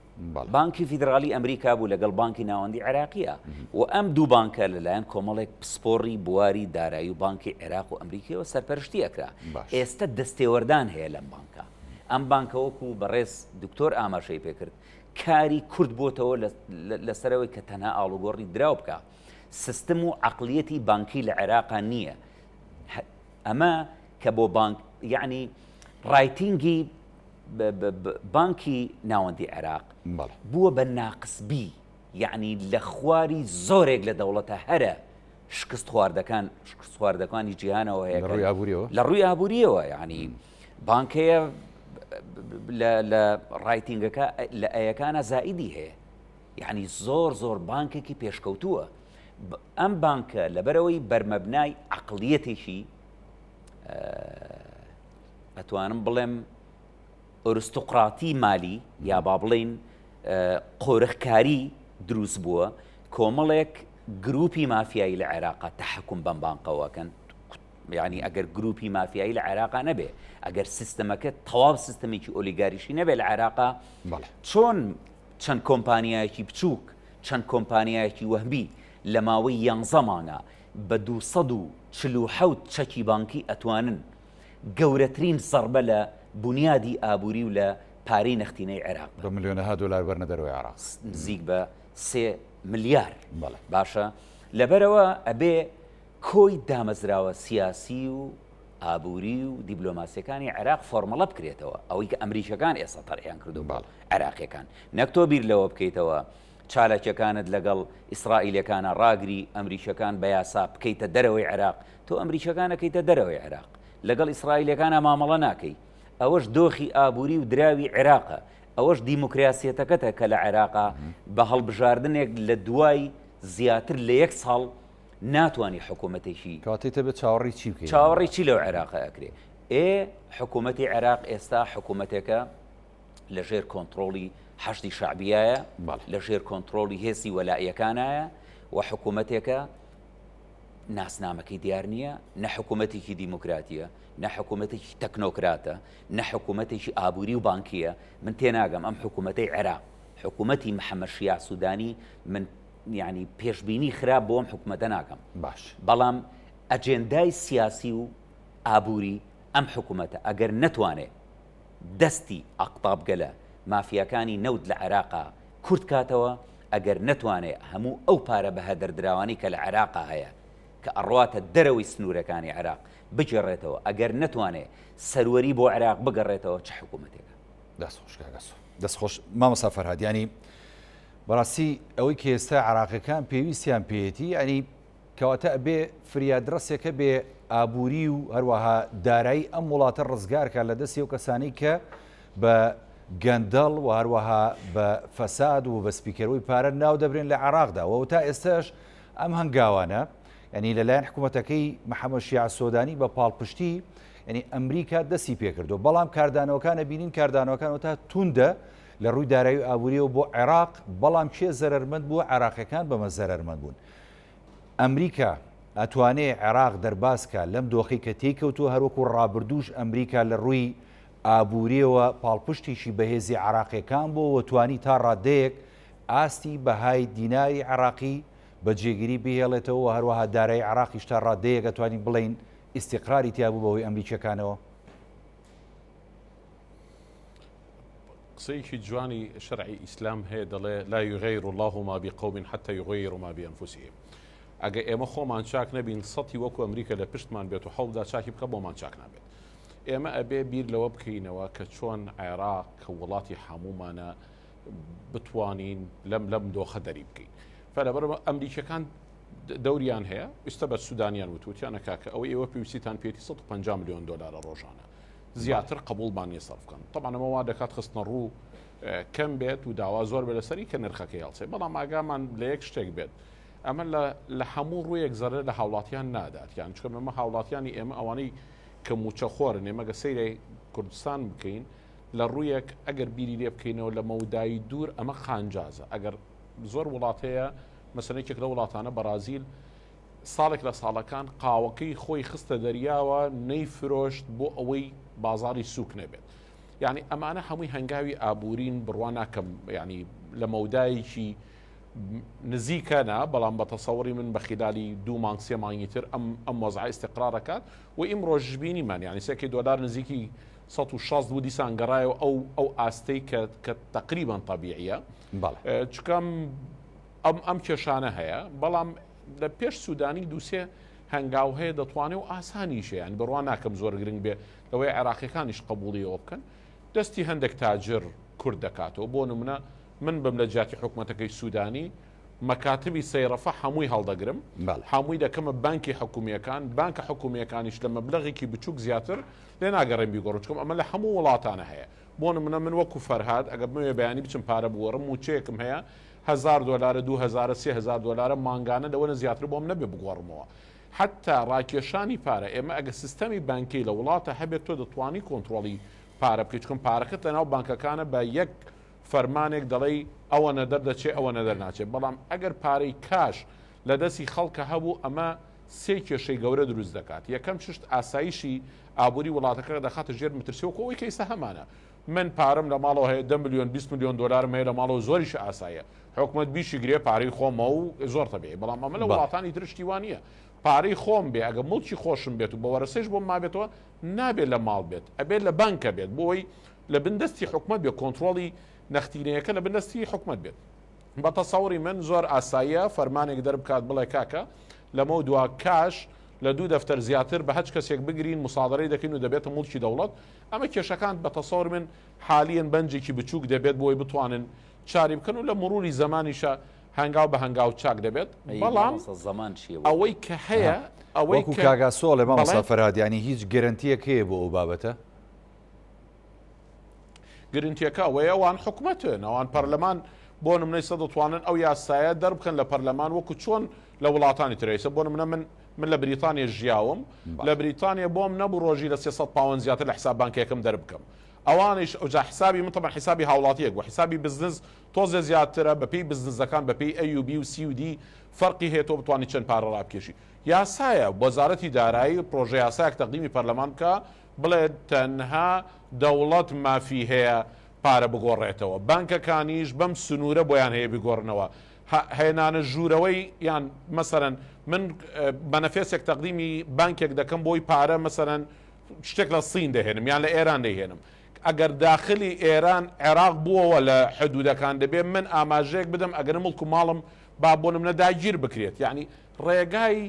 بانکی فیدراڵی ئەمریکا بوو لەگەڵ بانکی ناوەندی عێراقیە و ئەم دوو بانکە لەلایەن کۆمەڵێک پسپۆڕی بواری دارایی و بانکی عێراق و ئەمریکیەوە سەرپەرشتی ئەکرا ئێستا دەستێوەردان هەیە لەم بانکە ئەم بانکە وەکو بەڕێز دکتۆر ئاماژەی پێکرد کاری کورد بۆتەوە لەسەرەوەی کە تەنها ئاڵوگۆڕی دراو بکە سیستم و عقلیەتی بانکی لە عێراقا نییە ئەمە کە بۆ بانک یعنی rating ی بانکی ناوەندی عێراق بووە بە ناقس B یعنی لە خواری زۆرێک لە دەوڵەتە هەرە شکست خواردەکان شکست خواردەکانی جیهانەوە هەیە ڕووی ئابووریەوە لە ڕووی ئابووریەوە یعنی بانکەیە لە rating ەکە لە A یەکانە زائیدی هەیە یعنی زۆر زۆر بانکێکی پێشکەوتووە ئەم بانکە لەبەرەوەی بەرمەبنای عقلیەتێکی ئەتوانم بڵێم ئۆرستوقراتی مالی یا با بڵین قۆرخکاری دروست بووە کۆمەڵێک گروپی مافیایی لە عێراقا تەحکم بەم بانقەوەکەن یعنی ئەگەر گروپی مافیایی لە عێراقا نەبێ ئەگەر سیستەمەکە تەواو سیستمێکی ئۆلیگاریشی نەبێ لە عێراقا چۆن چەند کۆمپانیایەکی بچووک چەند کۆمپانیایەکی وەهمی لە ماوەی یانزە مانگا بە 247 چەکی بانکی ئەتوانن گەورەترین زەڕبە لە بونیادی ئابووری و لە پارەی نەختینەی عێراق بە ملیۆنەها دۆلار بەرنە دەرەوەی عێراق. نزیک بە سێ ملیار. بەڵێ. باشە لەبەرئەوە ئەبێ کۆی دامەزراوە سیاسی و ئابووری و دیبلۆماسیەکانی عێراق فۆرمەڵە بکرێتەوە ئەوەی کە ئەمریکەکان ئێستا تەرحیان کردو بۆ عێراقیەکان نەک تۆ بیر لەوە بکەیتەوە چالاکیەکانت لەگەڵ ئیسرائیلەکانە ڕاگری ئەمریکەکان بە یاسا بکەیتە دەرەوەی عێراق تۆ ئەمریکەکان ئەکەیتە دەرەوەی عێراق لەگەڵ ئیسرائیلەکانە مامەڵە ناکەی ئەوەش دۆخی ئابووری و دراوی عێراقە ئەوەش دیموکراسیەتەکەتە کە لە عێراقا بە هەڵبژاردنێک لە دوای زیاتر لە یەک ساڵ ناتوانانی حکوومەتێکی کاتێ بێت چاوەڕی چی بکەی چاوەڕی چی لەو عێراقە ئەکرێ ئێ حکوومەتی عێراق ئێستا حکوومەتێکە لە ژێر کۆنتڕۆڵی حەشدی شەعبیایە، لە ژێر کۆنتڕۆڵی هێزی وەلائیەکانایە و حکوومەتێکە. ناسنامەکەی دیار نییە، نە حکوومەتێکی دیموکراتییە، نە حکوومەتێکی تەکنۆکراتە، نە حکوومەتێکی ئابووری و بانکییە. من تێناگەم ئەم حکوومەتەی عێراق، حکوومەتی محەممەد شیاع سوودانی، من یانی پێشبینی خراپ بۆ ئەم حکوومەتە ناکەم. باش. بەڵام ئەجێندای سیاسی و ئابووری ئەم حکوومەتە ئەگەر نەتوانێ دەستی ئەقتابگەلە مافیاکانی نەوت لە عێراقا کورت کاتەوە، ئەگەر نەتوانێ هەموو ئەو پارە بەهەدەردراوانەی کە لە عێراقا هەیە کە ئەڕواتە دەرەوەی سنوورەکانی عێراق بگێڕێتەوە، ئەگەر نەتوانێ سەروەری بۆ عێراق بگەڕێتەوە چ حکوومەتێکە؟ دەست خۆش کاک ئاسۆ. دەست خۆش مامۆستا فەرهاد یانی بەڕاستی ئەوەی کە ئێستا عێراقیەکان پێویستیان پێیەتی یانی کەواتە ئەبێ فریادرەسێک هەبێ ئابووری و هەروەها دارایی ئەم وڵاتە ڕزگار کا لە دەستی ئەو کەسانەی کە بە گەندەڵ و هەروەها بە فەساد و بە سپیکەرەوەی پارە ناو دەبرێن لە عێراقدا و تا ئێستاش ئەم هەنگاوانە یعنی لەلایەن حکوومەتەکەی محەممەد شیاع سۆدانی بە پاڵپشتی یعنی ئەمریکا دەستی پێکردو بەڵام کاردانەوەکانە بینین کاردانەوەکان تا توندە لە ڕووی دارایی و ئابووریەوە بۆ عێراق بەڵام کێ زەرەرمەند بووە عێراقیەکان بەمە زەرەرمەند بوون ئەمریکا ئەتوانێ عێراق دەرباز کا لەم دۆخەی کە تێی کەوتووە هەروەکو ڕابردووش ئەمریکا لە ڕووی ئابووریەوە پاڵپشتێکی بەهێزی عێراقیەکان بووە و توانی تا ڕادەیەک ئاستی بەهای دیناری عێراقی بە جێگیری بهێڵێتەوە و هەروەها دارایی عێراقیش تا ڕادەیەک ئەتوانین بڵێین ئیستیقراری تیا بوو بەهۆی ئەمریکیەکانەوە. قسەیەکی جوانی شەرعی ئیسلام هەیە دەڵێ لا یغیر اللە ما بقوم حتى یغیروا ما بانفسهم ئەگە ئێمە خۆمان چاک نەبین سەتی وەکو ئەمریکا لە پشتمان بێت و حەوڵدا چاکی بکە بۆمان چاک نابێت ئێمە ئەبێ بیر لەوە بکەینەوە کە چۆن عێراق کە وڵاتی هەمومانە بتوانین لەم لەم دۆخە دەری بکەین فلەبەر ئەمریکەکان دەوریان هەیە ئیستا بە سودانیان وتوتیانە کاکە ئەوە ئێوە پێویستیتان پێێتی 150 میلیۆن دلارە ڕۆژانە زیاتر قبوڵمان نیە سەرف بکەن تەبعەن ئەمە وا دەکات خستنە ڕوو کەم بێت و داوا زۆر بێت لەسەری کە نرخەکەی هەڵسێ بەڵام ئاگامان لە یەک شتێک بێت ئەمە لە هەموو ڕوویەک زەرەر لە هاوڵاتیان نادات یان چکە ئەمە هاوڵاتیانی ئێمە ئەوانەی کە موچەخۆرن ئێمە گە سەیرەی کوردستان بکەین لە ڕوویەک ئەگەر بیری لێ بکەینەوە لە مەودایی دوور ئەمە قانجازە ئەگەر زۆر وڵات هەیە مەسەلەن یەکێک لە وڵاتانە بەرازیل ساڵێک لە ساڵەکان قاوەکەی خۆی خستە دەریاوە نەیفرۆشت بۆ ئەوەی بازاڕی سووک نەبێت. یعنی ئەمانە هەمووی هەنگاوی ئابوورین بڕوا ناکەم یعنی لە مەودایەکی نزیکە نا بەڵام بە تەسەوری من بە خلالی دوو مانگ سێ مانگی تر ئەم ئەم وەزعە ئیستیقرارەکات و ئیمڕۆژ بینیمان یعنی سێکی دۆلار نزیکی 160 بوو دیسان گەڕایەوە ئەو ئەو ئاستەی کە کە تقریبا طبیعیە چکەم ئەم ئەم کێشانە هەیە بەڵام لە پێش سوودانی دووسێ هەنگاو هەیە دەتوانێت و ئاسانیشە یان بڕوا ناکەم زۆر گرنگ بێ لەوەی عێراقیەکانیش قبوڵیەوە بکەن دەستی هەندێک تاجر کورد دەکاتەوە بۆ نمونە من بم لە جیاتی حکوومەتەکەی سوودانی مەکاتبی سەیرەفە هەمووی هەڵدەگرم هەمووی دەکەمە بانکی حکومیەکان بانکە حکومیەکانیش لە مەبلغێکی بچووک زیاتر لێ ناگەڕێن بیگۆڕن چکم ئەمە لە هەموو وڵاتانە هەیە بۆ نمونە من وەکو فەرهاد ئەگەر بمەوێ بەیانی بچم پارە بگۆڕم مووچەیەکم هەیە هەزار دۆلارە دوو هەزارە سێ هەزار دۆلارە مانگانە لەوەنە زیاتر بۆم نەبێ بگۆڕمەوە حەتا ڕاکێشانی پارە ئێمە ئەگە سیستەمی بانکی لە وڵاتە هەبێت تۆ دەتوانی کۆنتڕۆڵی پارە بکەیت چکم پارەکەت لەناو بانکەکانە بە یەک فەرمانێک دەڵێی ئەوەنە دەردەچێ ئەوەنە دەرناچێ بەڵام ئەگەر پارەی کاش لە دەستی خەڵکە هەبوو ئەمە سێ کێشەی گەورە دروست دەکات یەکەم شت ئاسایشی ئابووری وڵاتەکە دەخاتە ژێر مەترسی وەکو ئەوەی کە ئیستا هەمانە من پارەم لە ماڵەوە هەیە دە ملیۆن 20 ملیۆن دۆلارم هەیە لە ماڵەوە زۆریش ئاساییە حکومەت بیشی گرێ پارەی خۆمە و زۆر تەبیعی بەڵام ئەمە لە وڵاتانی تر شتی وا نییە پارەی خۆم بێ ئەگە موڵکی خۆشم بێت و بە وەرەسەیش بۆم مابێتەوە نابێت لە ماڵ بێت ئەبێت لە بانکە بێت بۆ ئەوەی لە بن دەستی حکومەت بێت کۆنترۆڵی نەختینەیەکە لە بن دەستی حکومەت بێت بە تەسەوری من زۆر ئاساییە فەرمانێک دەربکات بڵێ کاکە لەمەو دوا کاش لە دوو دەفتەر زیاتر بە هەچ کەسێک بگرین مسادرەی دەکەین و دەبێتە موڵکی دەوڵەت ئەمە کێشەکان بە تەسەور من حالیەن بەنجێکی بچووک دەبێت بۆی بتوانن چاری بکەن و لە مروری زەمانیشە هەنگاو بە هەنگاو چاک دەبێت بەڵام ئەوەی کە هەیە ئەوەی کە کاک ئاسۆ ئەڵێ مامۆستا فەرهاد یانی هیچ گەرەنتیەک هەیە بۆ ئەو بابەتە؟ گرنتیەکە ئەوەیە ئەوان حکومەتن ئەوان پەرلەمان بۆ نمونە ئیستا دەتوانن ئەو یاسایە دەربکەن لە پەرلەمان وەکو چۆن لە وڵاتانی تر ئیستا بۆ نمونە من من لە بریتانیا ژیاوم لە بریتانیا بۆم نەبوو ڕۆژی لە 300 پاوەند زیاتر لە حساب بانکیەکەم دەربکەم ئەوانیش ئەوجا حسابی من طبعا حسابی هاوڵاتیەک بوو حسابی بزنس تۆزێ زیاترە بەپێی بزنسەکان بەپێی A و B و C و D. فەرقی هەیە تۆ بتوانی چەند پارە ڕابکێشی. یاسایە وەزارەتی دارایی پرۆژە یاسایەک تەقدیمی پەرلەمان بکا بڵێ تەنها دەوڵەت مافی هەیە پارە بگۆڕێتەوە بانکەکانیش بەم سنوورە بۆیان هەیە بیگۆڕنەوە هێنانە ژوورەوەی یان مەسەرەن من مەنەفێسێک تەقدیمی بانکێک دەکەم بۆی پارە مەسەرەن شتێک لە سین دەهێنم یان لە ئێران دەیهێنم ئەگەر داخلی ئێران عێراق بووەوە لە حدودەکان دەبێ من ئاماژەیەک بدەم ئەگەر مڵک و ماڵم با بۆ نمونە داگیر بکرێت یعنی ڕێگای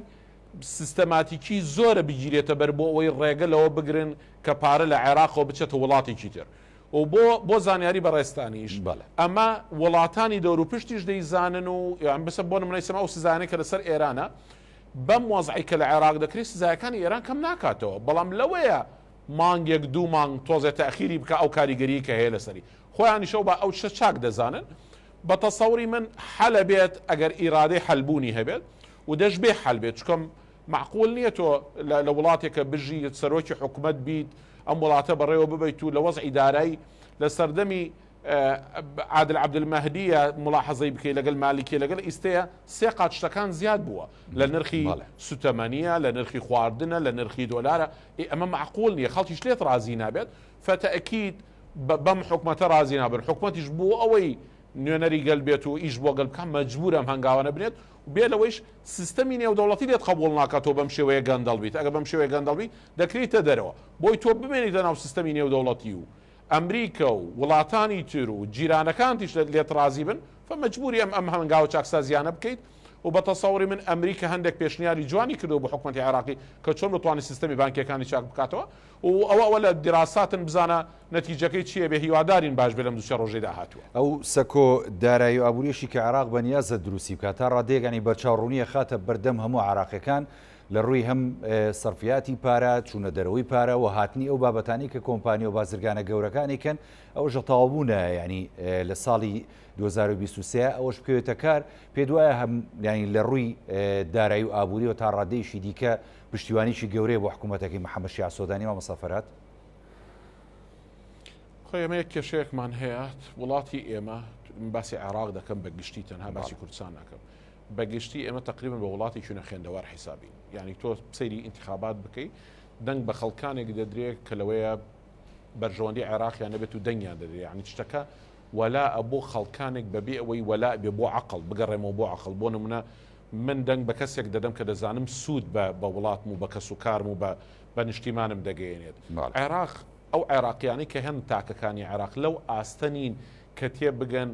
سیستەماتیکی زۆرە بگیرێتە بەر بۆ ئەوەی ڕێگە لەوە بگرن کە پارە لە عێراقەوە بچێتە وڵاتێکی تر و بۆ بۆ زانیاری بەڕێزتانیش بەڵێ. ئەمە وڵاتانی دەوروپشتیش دەیزانن و یان بسە بۆ نمونە ئیستا ئەو سزایانەی کە لەسەر ئێرانە بەم وەزعی کە لە عێراق دەکرێت سزایەکانی ئێران کەم ناکاتەوە بەڵام لەوەیە مانگێک دوو مانگ تۆزێ تەئخیری بکا ئەو کاریگەریی کە هەیە لەسەری خۆیانیش ئەو با ئەو شتە چاک دەزانن بە تەسەوری من حەلە بێت ئەگەر ئیرادەی حەل بوونی هەبێت و دەشبێ حەل بێت چکەم مەعقول نییە تۆ لە وڵاتێکە بژی سەرۆکی حکومەت بیت ئەم وڵاتە بەڕێوە ببیت و لە وەزعی دارایی لە سەردەمی عادل عەبدولمەهدیە ملاحەزەی بکەی لەگەل مالیکیە لەگەل ئیستەیە سێ قات شتەکان زیاد بووە لە نرخی سوتەمەنیە لە نرخی خواردنە لە نرخی دۆلارە ئێ ئەمە مەعقول نییە خەڵکیش لێت ڕازی نابێت فەتەئکید بەم حکومەتە ڕازی نابن حکومەتیش بۆ ئەوەی نوێنەری گەل بێت و ئیش بۆ گەل بکات مەجبورە ئەم هەنگاوانە بنێت و بێ لەوەیش سیستەمی نێودەوڵەتی لێت قبوڵ ناکات تۆ بەم شێوەیە گەندەڵ بیت ئەگەر بەم شێوەیە گەندەڵ بیت دەکرێیتە دەرەوە بۆی تۆ بمێنیتە ناو سیستەمی نێودەوڵەتی و ئەمریکا و وڵاتانی تر و جیرانەکانتیش لێت ڕازی بن فە مەجبوری ئەم ئەم هەنگاوە چاکسازیانە بکەیت و بە تەسەوری من ئەمریکا هەندێک پێشنیاری جوانی کردووە بۆ حکومەتی عێراقی کە چۆن بتوانێت سیستەمی بانکیەکانی چاک بکاتەوە و ئەوە ئەوە لە دیراساتن بزانە نەتیجەکەی چییە بێ هیوادارین باش بێ لەم دوو سێ ڕۆژەی داهاتووە. ئەو سەکۆ دارایی و ئابووریەشی کە عێراق بە نیازە دروستی بکات تا ڕادەیەک یانی بەرچاوڕوونی ئەخاتە بەردەم هەموو عێراقیەکان لە ڕووی هەم سەرفیاتی پارە، چوونە دەرەوەی پارە و هاتنی ئەو بابەتانەی کە کۆمپانیا و بازرگانە گەورەکان ئەیکەن ئەوەش لە تەواوبوونە یانی لە ساڵی 2023 ئەوەش بکەوێتە کار پێت وایە هەم یانی لە ڕووی دارایی و ئابووریەوە تا ڕادەیەکی دیکە پشتیوانیی گەورەیە بۆ حکوومەتەکەی محەممەد شیاع سۆدانی مامۆستا فەرهاد؟ خۆی ئێمە یەک کێشەیەکمان هەیە وڵاتی ئێمە باسی عێراق دەکەم بە گشتی تەنها باسی کوردستان ناکەم بە گشتی ئێمە تەقریبەن بە وڵاتێکی نەخوێندەوار حیسابین یانی تۆ سەیری ئینتخابات بکەی دەنگ بە خەڵکانێک دەدرێت کە لەوەیە بەرژەوەندی عێراقیان نەبێت و دەنگیان دەدرێت یعنی شتەکە وەلا بۆ خەڵکانێک بەبێ ئەوەی وەلا بێ بۆ عقل بگەڕێمەوە بۆ عقل بۆ نمونە من دەنگ بە کەسێک دەدەم کە دەزانم سوود بە بە وڵاتم و بە کەس و کارم و بە بە نیشتیمانم دەگەیەنێت عێراق ئەو عێراقیانەی کە هەن تاکەکانی عێراق لەو ئاستە نین کە تێبگەن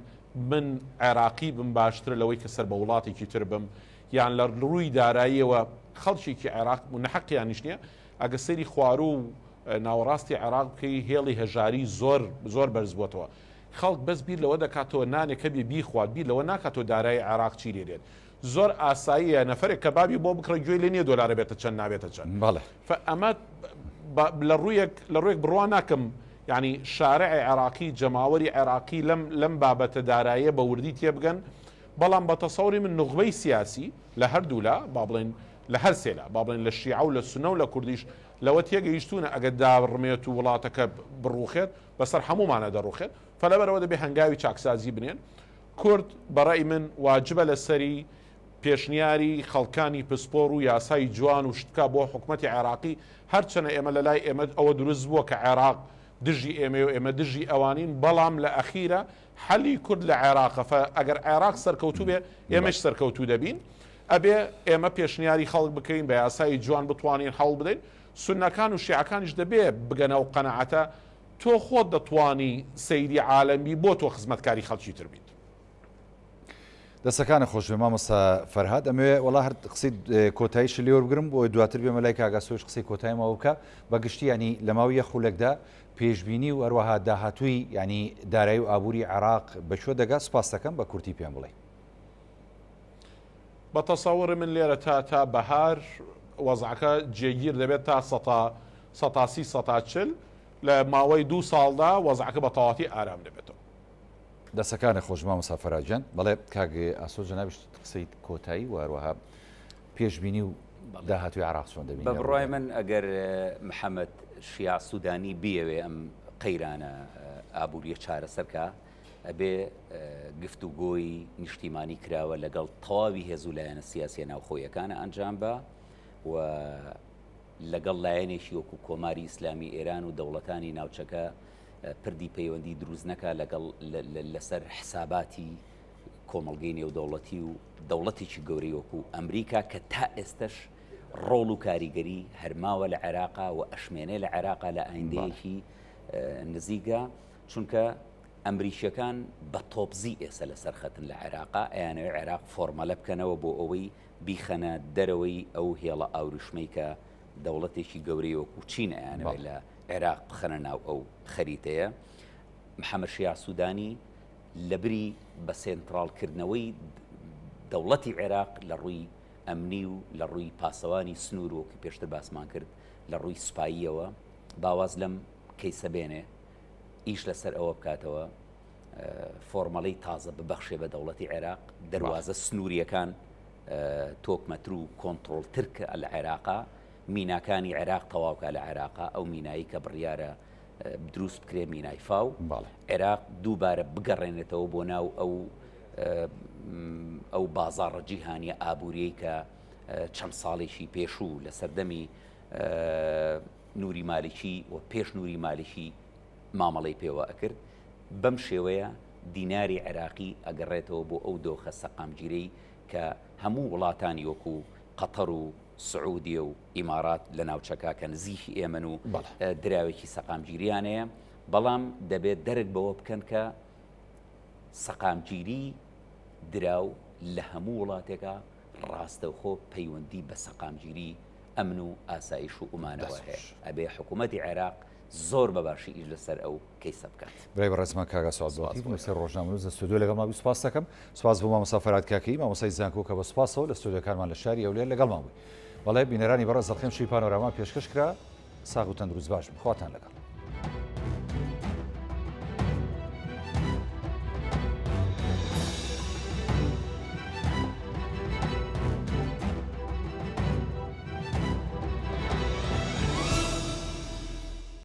من عێراقی بم باشترە لەوەی کە سەر بە وڵاتێکی تر بم یان لە ڕووی داراییەوە خەڵکێکی عێراق و نەحەقیانیش نییە ئەگە سەیری خواروو و ناوەڕاستی عێراق بکەی هێڵی هەژاری زۆر زۆر بەرز بۆتەوە خەڵک بەس بیر لەوە دەکاتەوە نانێک هەبێ بیخوات بیر لەوە ناکاتەوە دارایی عێراق چی لێ دێت زۆر ئاساییە نەفەرێک کەبابی بۆ بکڕە گوێی لێ نییە دۆلارە بێتە چەند نابێتە چەند بەڵێ. فە ئەمە لە ڕوویەک لە ڕوویەک بڕوا ناکەم یعنی شارعی عێراقی جەماوەری عێراقی لەم لەم بابەتە داراییە بە وردی تێبگەن بەڵام بە تەسەوری من نوخبەی سیاسی لە هەردوولا با بڵێن لە هەر سێلا با بڵێن لە شیعە و لە سونە و لە کوردیش لەوە تێگەیشتوونە ئەگەر داڕمێت و وڵاتەکە بڕوخێت بەسەر هەموومانە دەڕوخێت فەلەبەرەوە دەبێ هەنگاوی چاکسازی بنێن کورد بە ڕەئی من واجبە لەسەری پێشنیاری خەڵکانی پسپۆڕ و یاسای جوان و شت بکا بۆ حکومەتی عێراقی، هەرچەنە ئێمە لەلای ئێمە ئەوە دروست بووە کە عێراق دژی ئێمەیە و ئێمە دژی ئەوانین، بەڵام لە ئەخیرا حەلی کورد لە عێراقە، فە ئەگەر عێراق سەرکەوتوو بێ ئێمەش سەرکەوتوو دەبین، ئەبێ ئێمە پێشنیاری خەڵک بکەین بە یاسای جوان بتوانین هەوڵ بدەین، سوننەکان و شیعەکانیش دەبێ بگەنە ئەو قەناعەتە تۆ خۆت دەتوانی سەیدی عالەم بی بۆ تۆ خزمەتکاری خەڵکی تر بیت. دەستەکانت خۆش بێ مامۆستا فەرهاد ئەمەوێ وەڵا هەر قسەی کۆتاییش لێ وەربگرم بۆ دواتر بێمە لای کاک ئاسۆش قسەی کۆتایی ماوە بکە بە گشتی ینی لە ماوەی یەک خولەکدا پێشبینی و هەروەها داهاتووی ینی دارایی و ئابووری عێراق بە کوێ دەگا سوپاس دەکەم بە کورتی پێم بڵێ. بە تەسەوڕی من لێرە تا تا بەهار وەزعەکە جێگیر دەبێت تا سەتا سەتا سی سەتا چل لە ماوەی دوو ساڵدا وەزعەکە بە تەواتی ئارام دەبێتەوە. دەسەکانت خۆش مامۆستا فەرهاد گیان. بەڵێ کاک ئاسۆ جەنابیشت قسەی کۆتایی و هەروەها پێشبینی و داهاتووی عێراق چۆن دەبینی؟ بە بڕوای من ئەگەر محەمەد شیاع سوودانی بیەوێ ئەم قەیرانە ئابووریە چارەسەر کا. ئەبێ گفتوگۆی نیشتیمانی کراوە لەگەڵ تەواوی هێز و لایەنە سیاسیە ناوخۆیەکانە ئەنجام بە و لەگەڵ لایەنێکی وەکو کۆماری ئیسلامی ئێران و دەوڵەتانی ناوچەکە پردی پەیوەندی دروست نەکا لەگەڵ لەسەر حساباتی کۆمەڵگەی نێودەوڵەتی و دەوڵەتێکی گەورەی وەکو ئەمریکا کە تا ئێستش ڕۆڵ و کاریگەری هەرماوە لە عێراقا و ئەشمێنێ لە عێراقا لە ئایندەیەکی نزیکە چونکە ئەمریکیەکان بە تۆپزی ئێسە لەسەر خەتن لە عێراقا ئەیانەوێ عێراق فۆرمەلە بکەنەوە بۆ ئەوەی بیخەنە دەرەوەی ئەو هێڵە ئاوریشمەی کە دەوڵەتێکی گەورەی وەکو چین ئەیانەوێت لە عێراق بخەنە ناو ئەو خەریتەیە. محەمەد شیاع سوودانی لەبری بە سێنتراڵکردنەوەی دەوڵەتی عێراق لە ڕووی ئەمنی و لە ڕووی پاسەوانی سنوور وەکو پێشتر باسمان کرد لە ڕووی سوپاییەوە باواز لەم کەیسە بێنێ ئیش لەسەر ئەوە بکاتەوە فۆرمەڵەی تازە ببەخشێ بە دەوڵەتی عێراق، دەروازە سنوورییەکان تۆکمەتر و کۆنتڕۆڵتر کە لە عێراقا، میناکانی عێراق تەواوکە لە عێراقا، ئەو مینایی کە بڕیارە دروست بکرێ مینای فاو، عێراق دووبارە بگەڕێنێتەوە بۆ ناو ئەو ئەو بازاڕە جیهانیە ئابووریەی کە چەند ساڵێکی پێشوو لە سەردەمی نوری مالیکی و پێش نوری مالیکی مامەڵەی پێوە ئەکرد، بەم شێوەیە دیناری عێراقی ئەگەڕێتەوە بۆ ئەو دۆخە سەقامگیرەی کە هەموو وڵاتانی وەکو قەتەر و سعودیە و ئیمارات لە ناوچەکە کە نزیکی ئێمەن و دراوێکی سەقامگیریان هەیە، بەڵام دەبێت دەرک بەوە بکەن کە سەقامگیری دراو لە هەموو وڵاتێکا ڕاستەوخۆ پەیوەندی بە سەقامگیری ئەمن و ئاسایش و ئومانەوە هەیە. ئەبێ حکوومەتی عێراق زۆر بە باشی ئیش لەسەر ئەو کەیسە بکات. برای بەڕێزمان کاک ئاسۆ عەبدولەتیف نووسەر ڕۆژنامەنووس لە ستۆدیۆ لەگەڵمان بووی سوپاست دەکەم. سوپاس بۆ مامۆستا فەرهاد کاکەیی مامۆستای زانکۆ کە بە سوپاسەوە لە ستۆدیۆکانمان لە شاری هەولێر لەگەڵمان بووی. بەڵێ بینەرانی بەڕێز ئەڵقەی ئەمشەوی پانۆراما پێشکەش کرا. ساغ و تەندروست باش بن. خواتان لەگەڵ.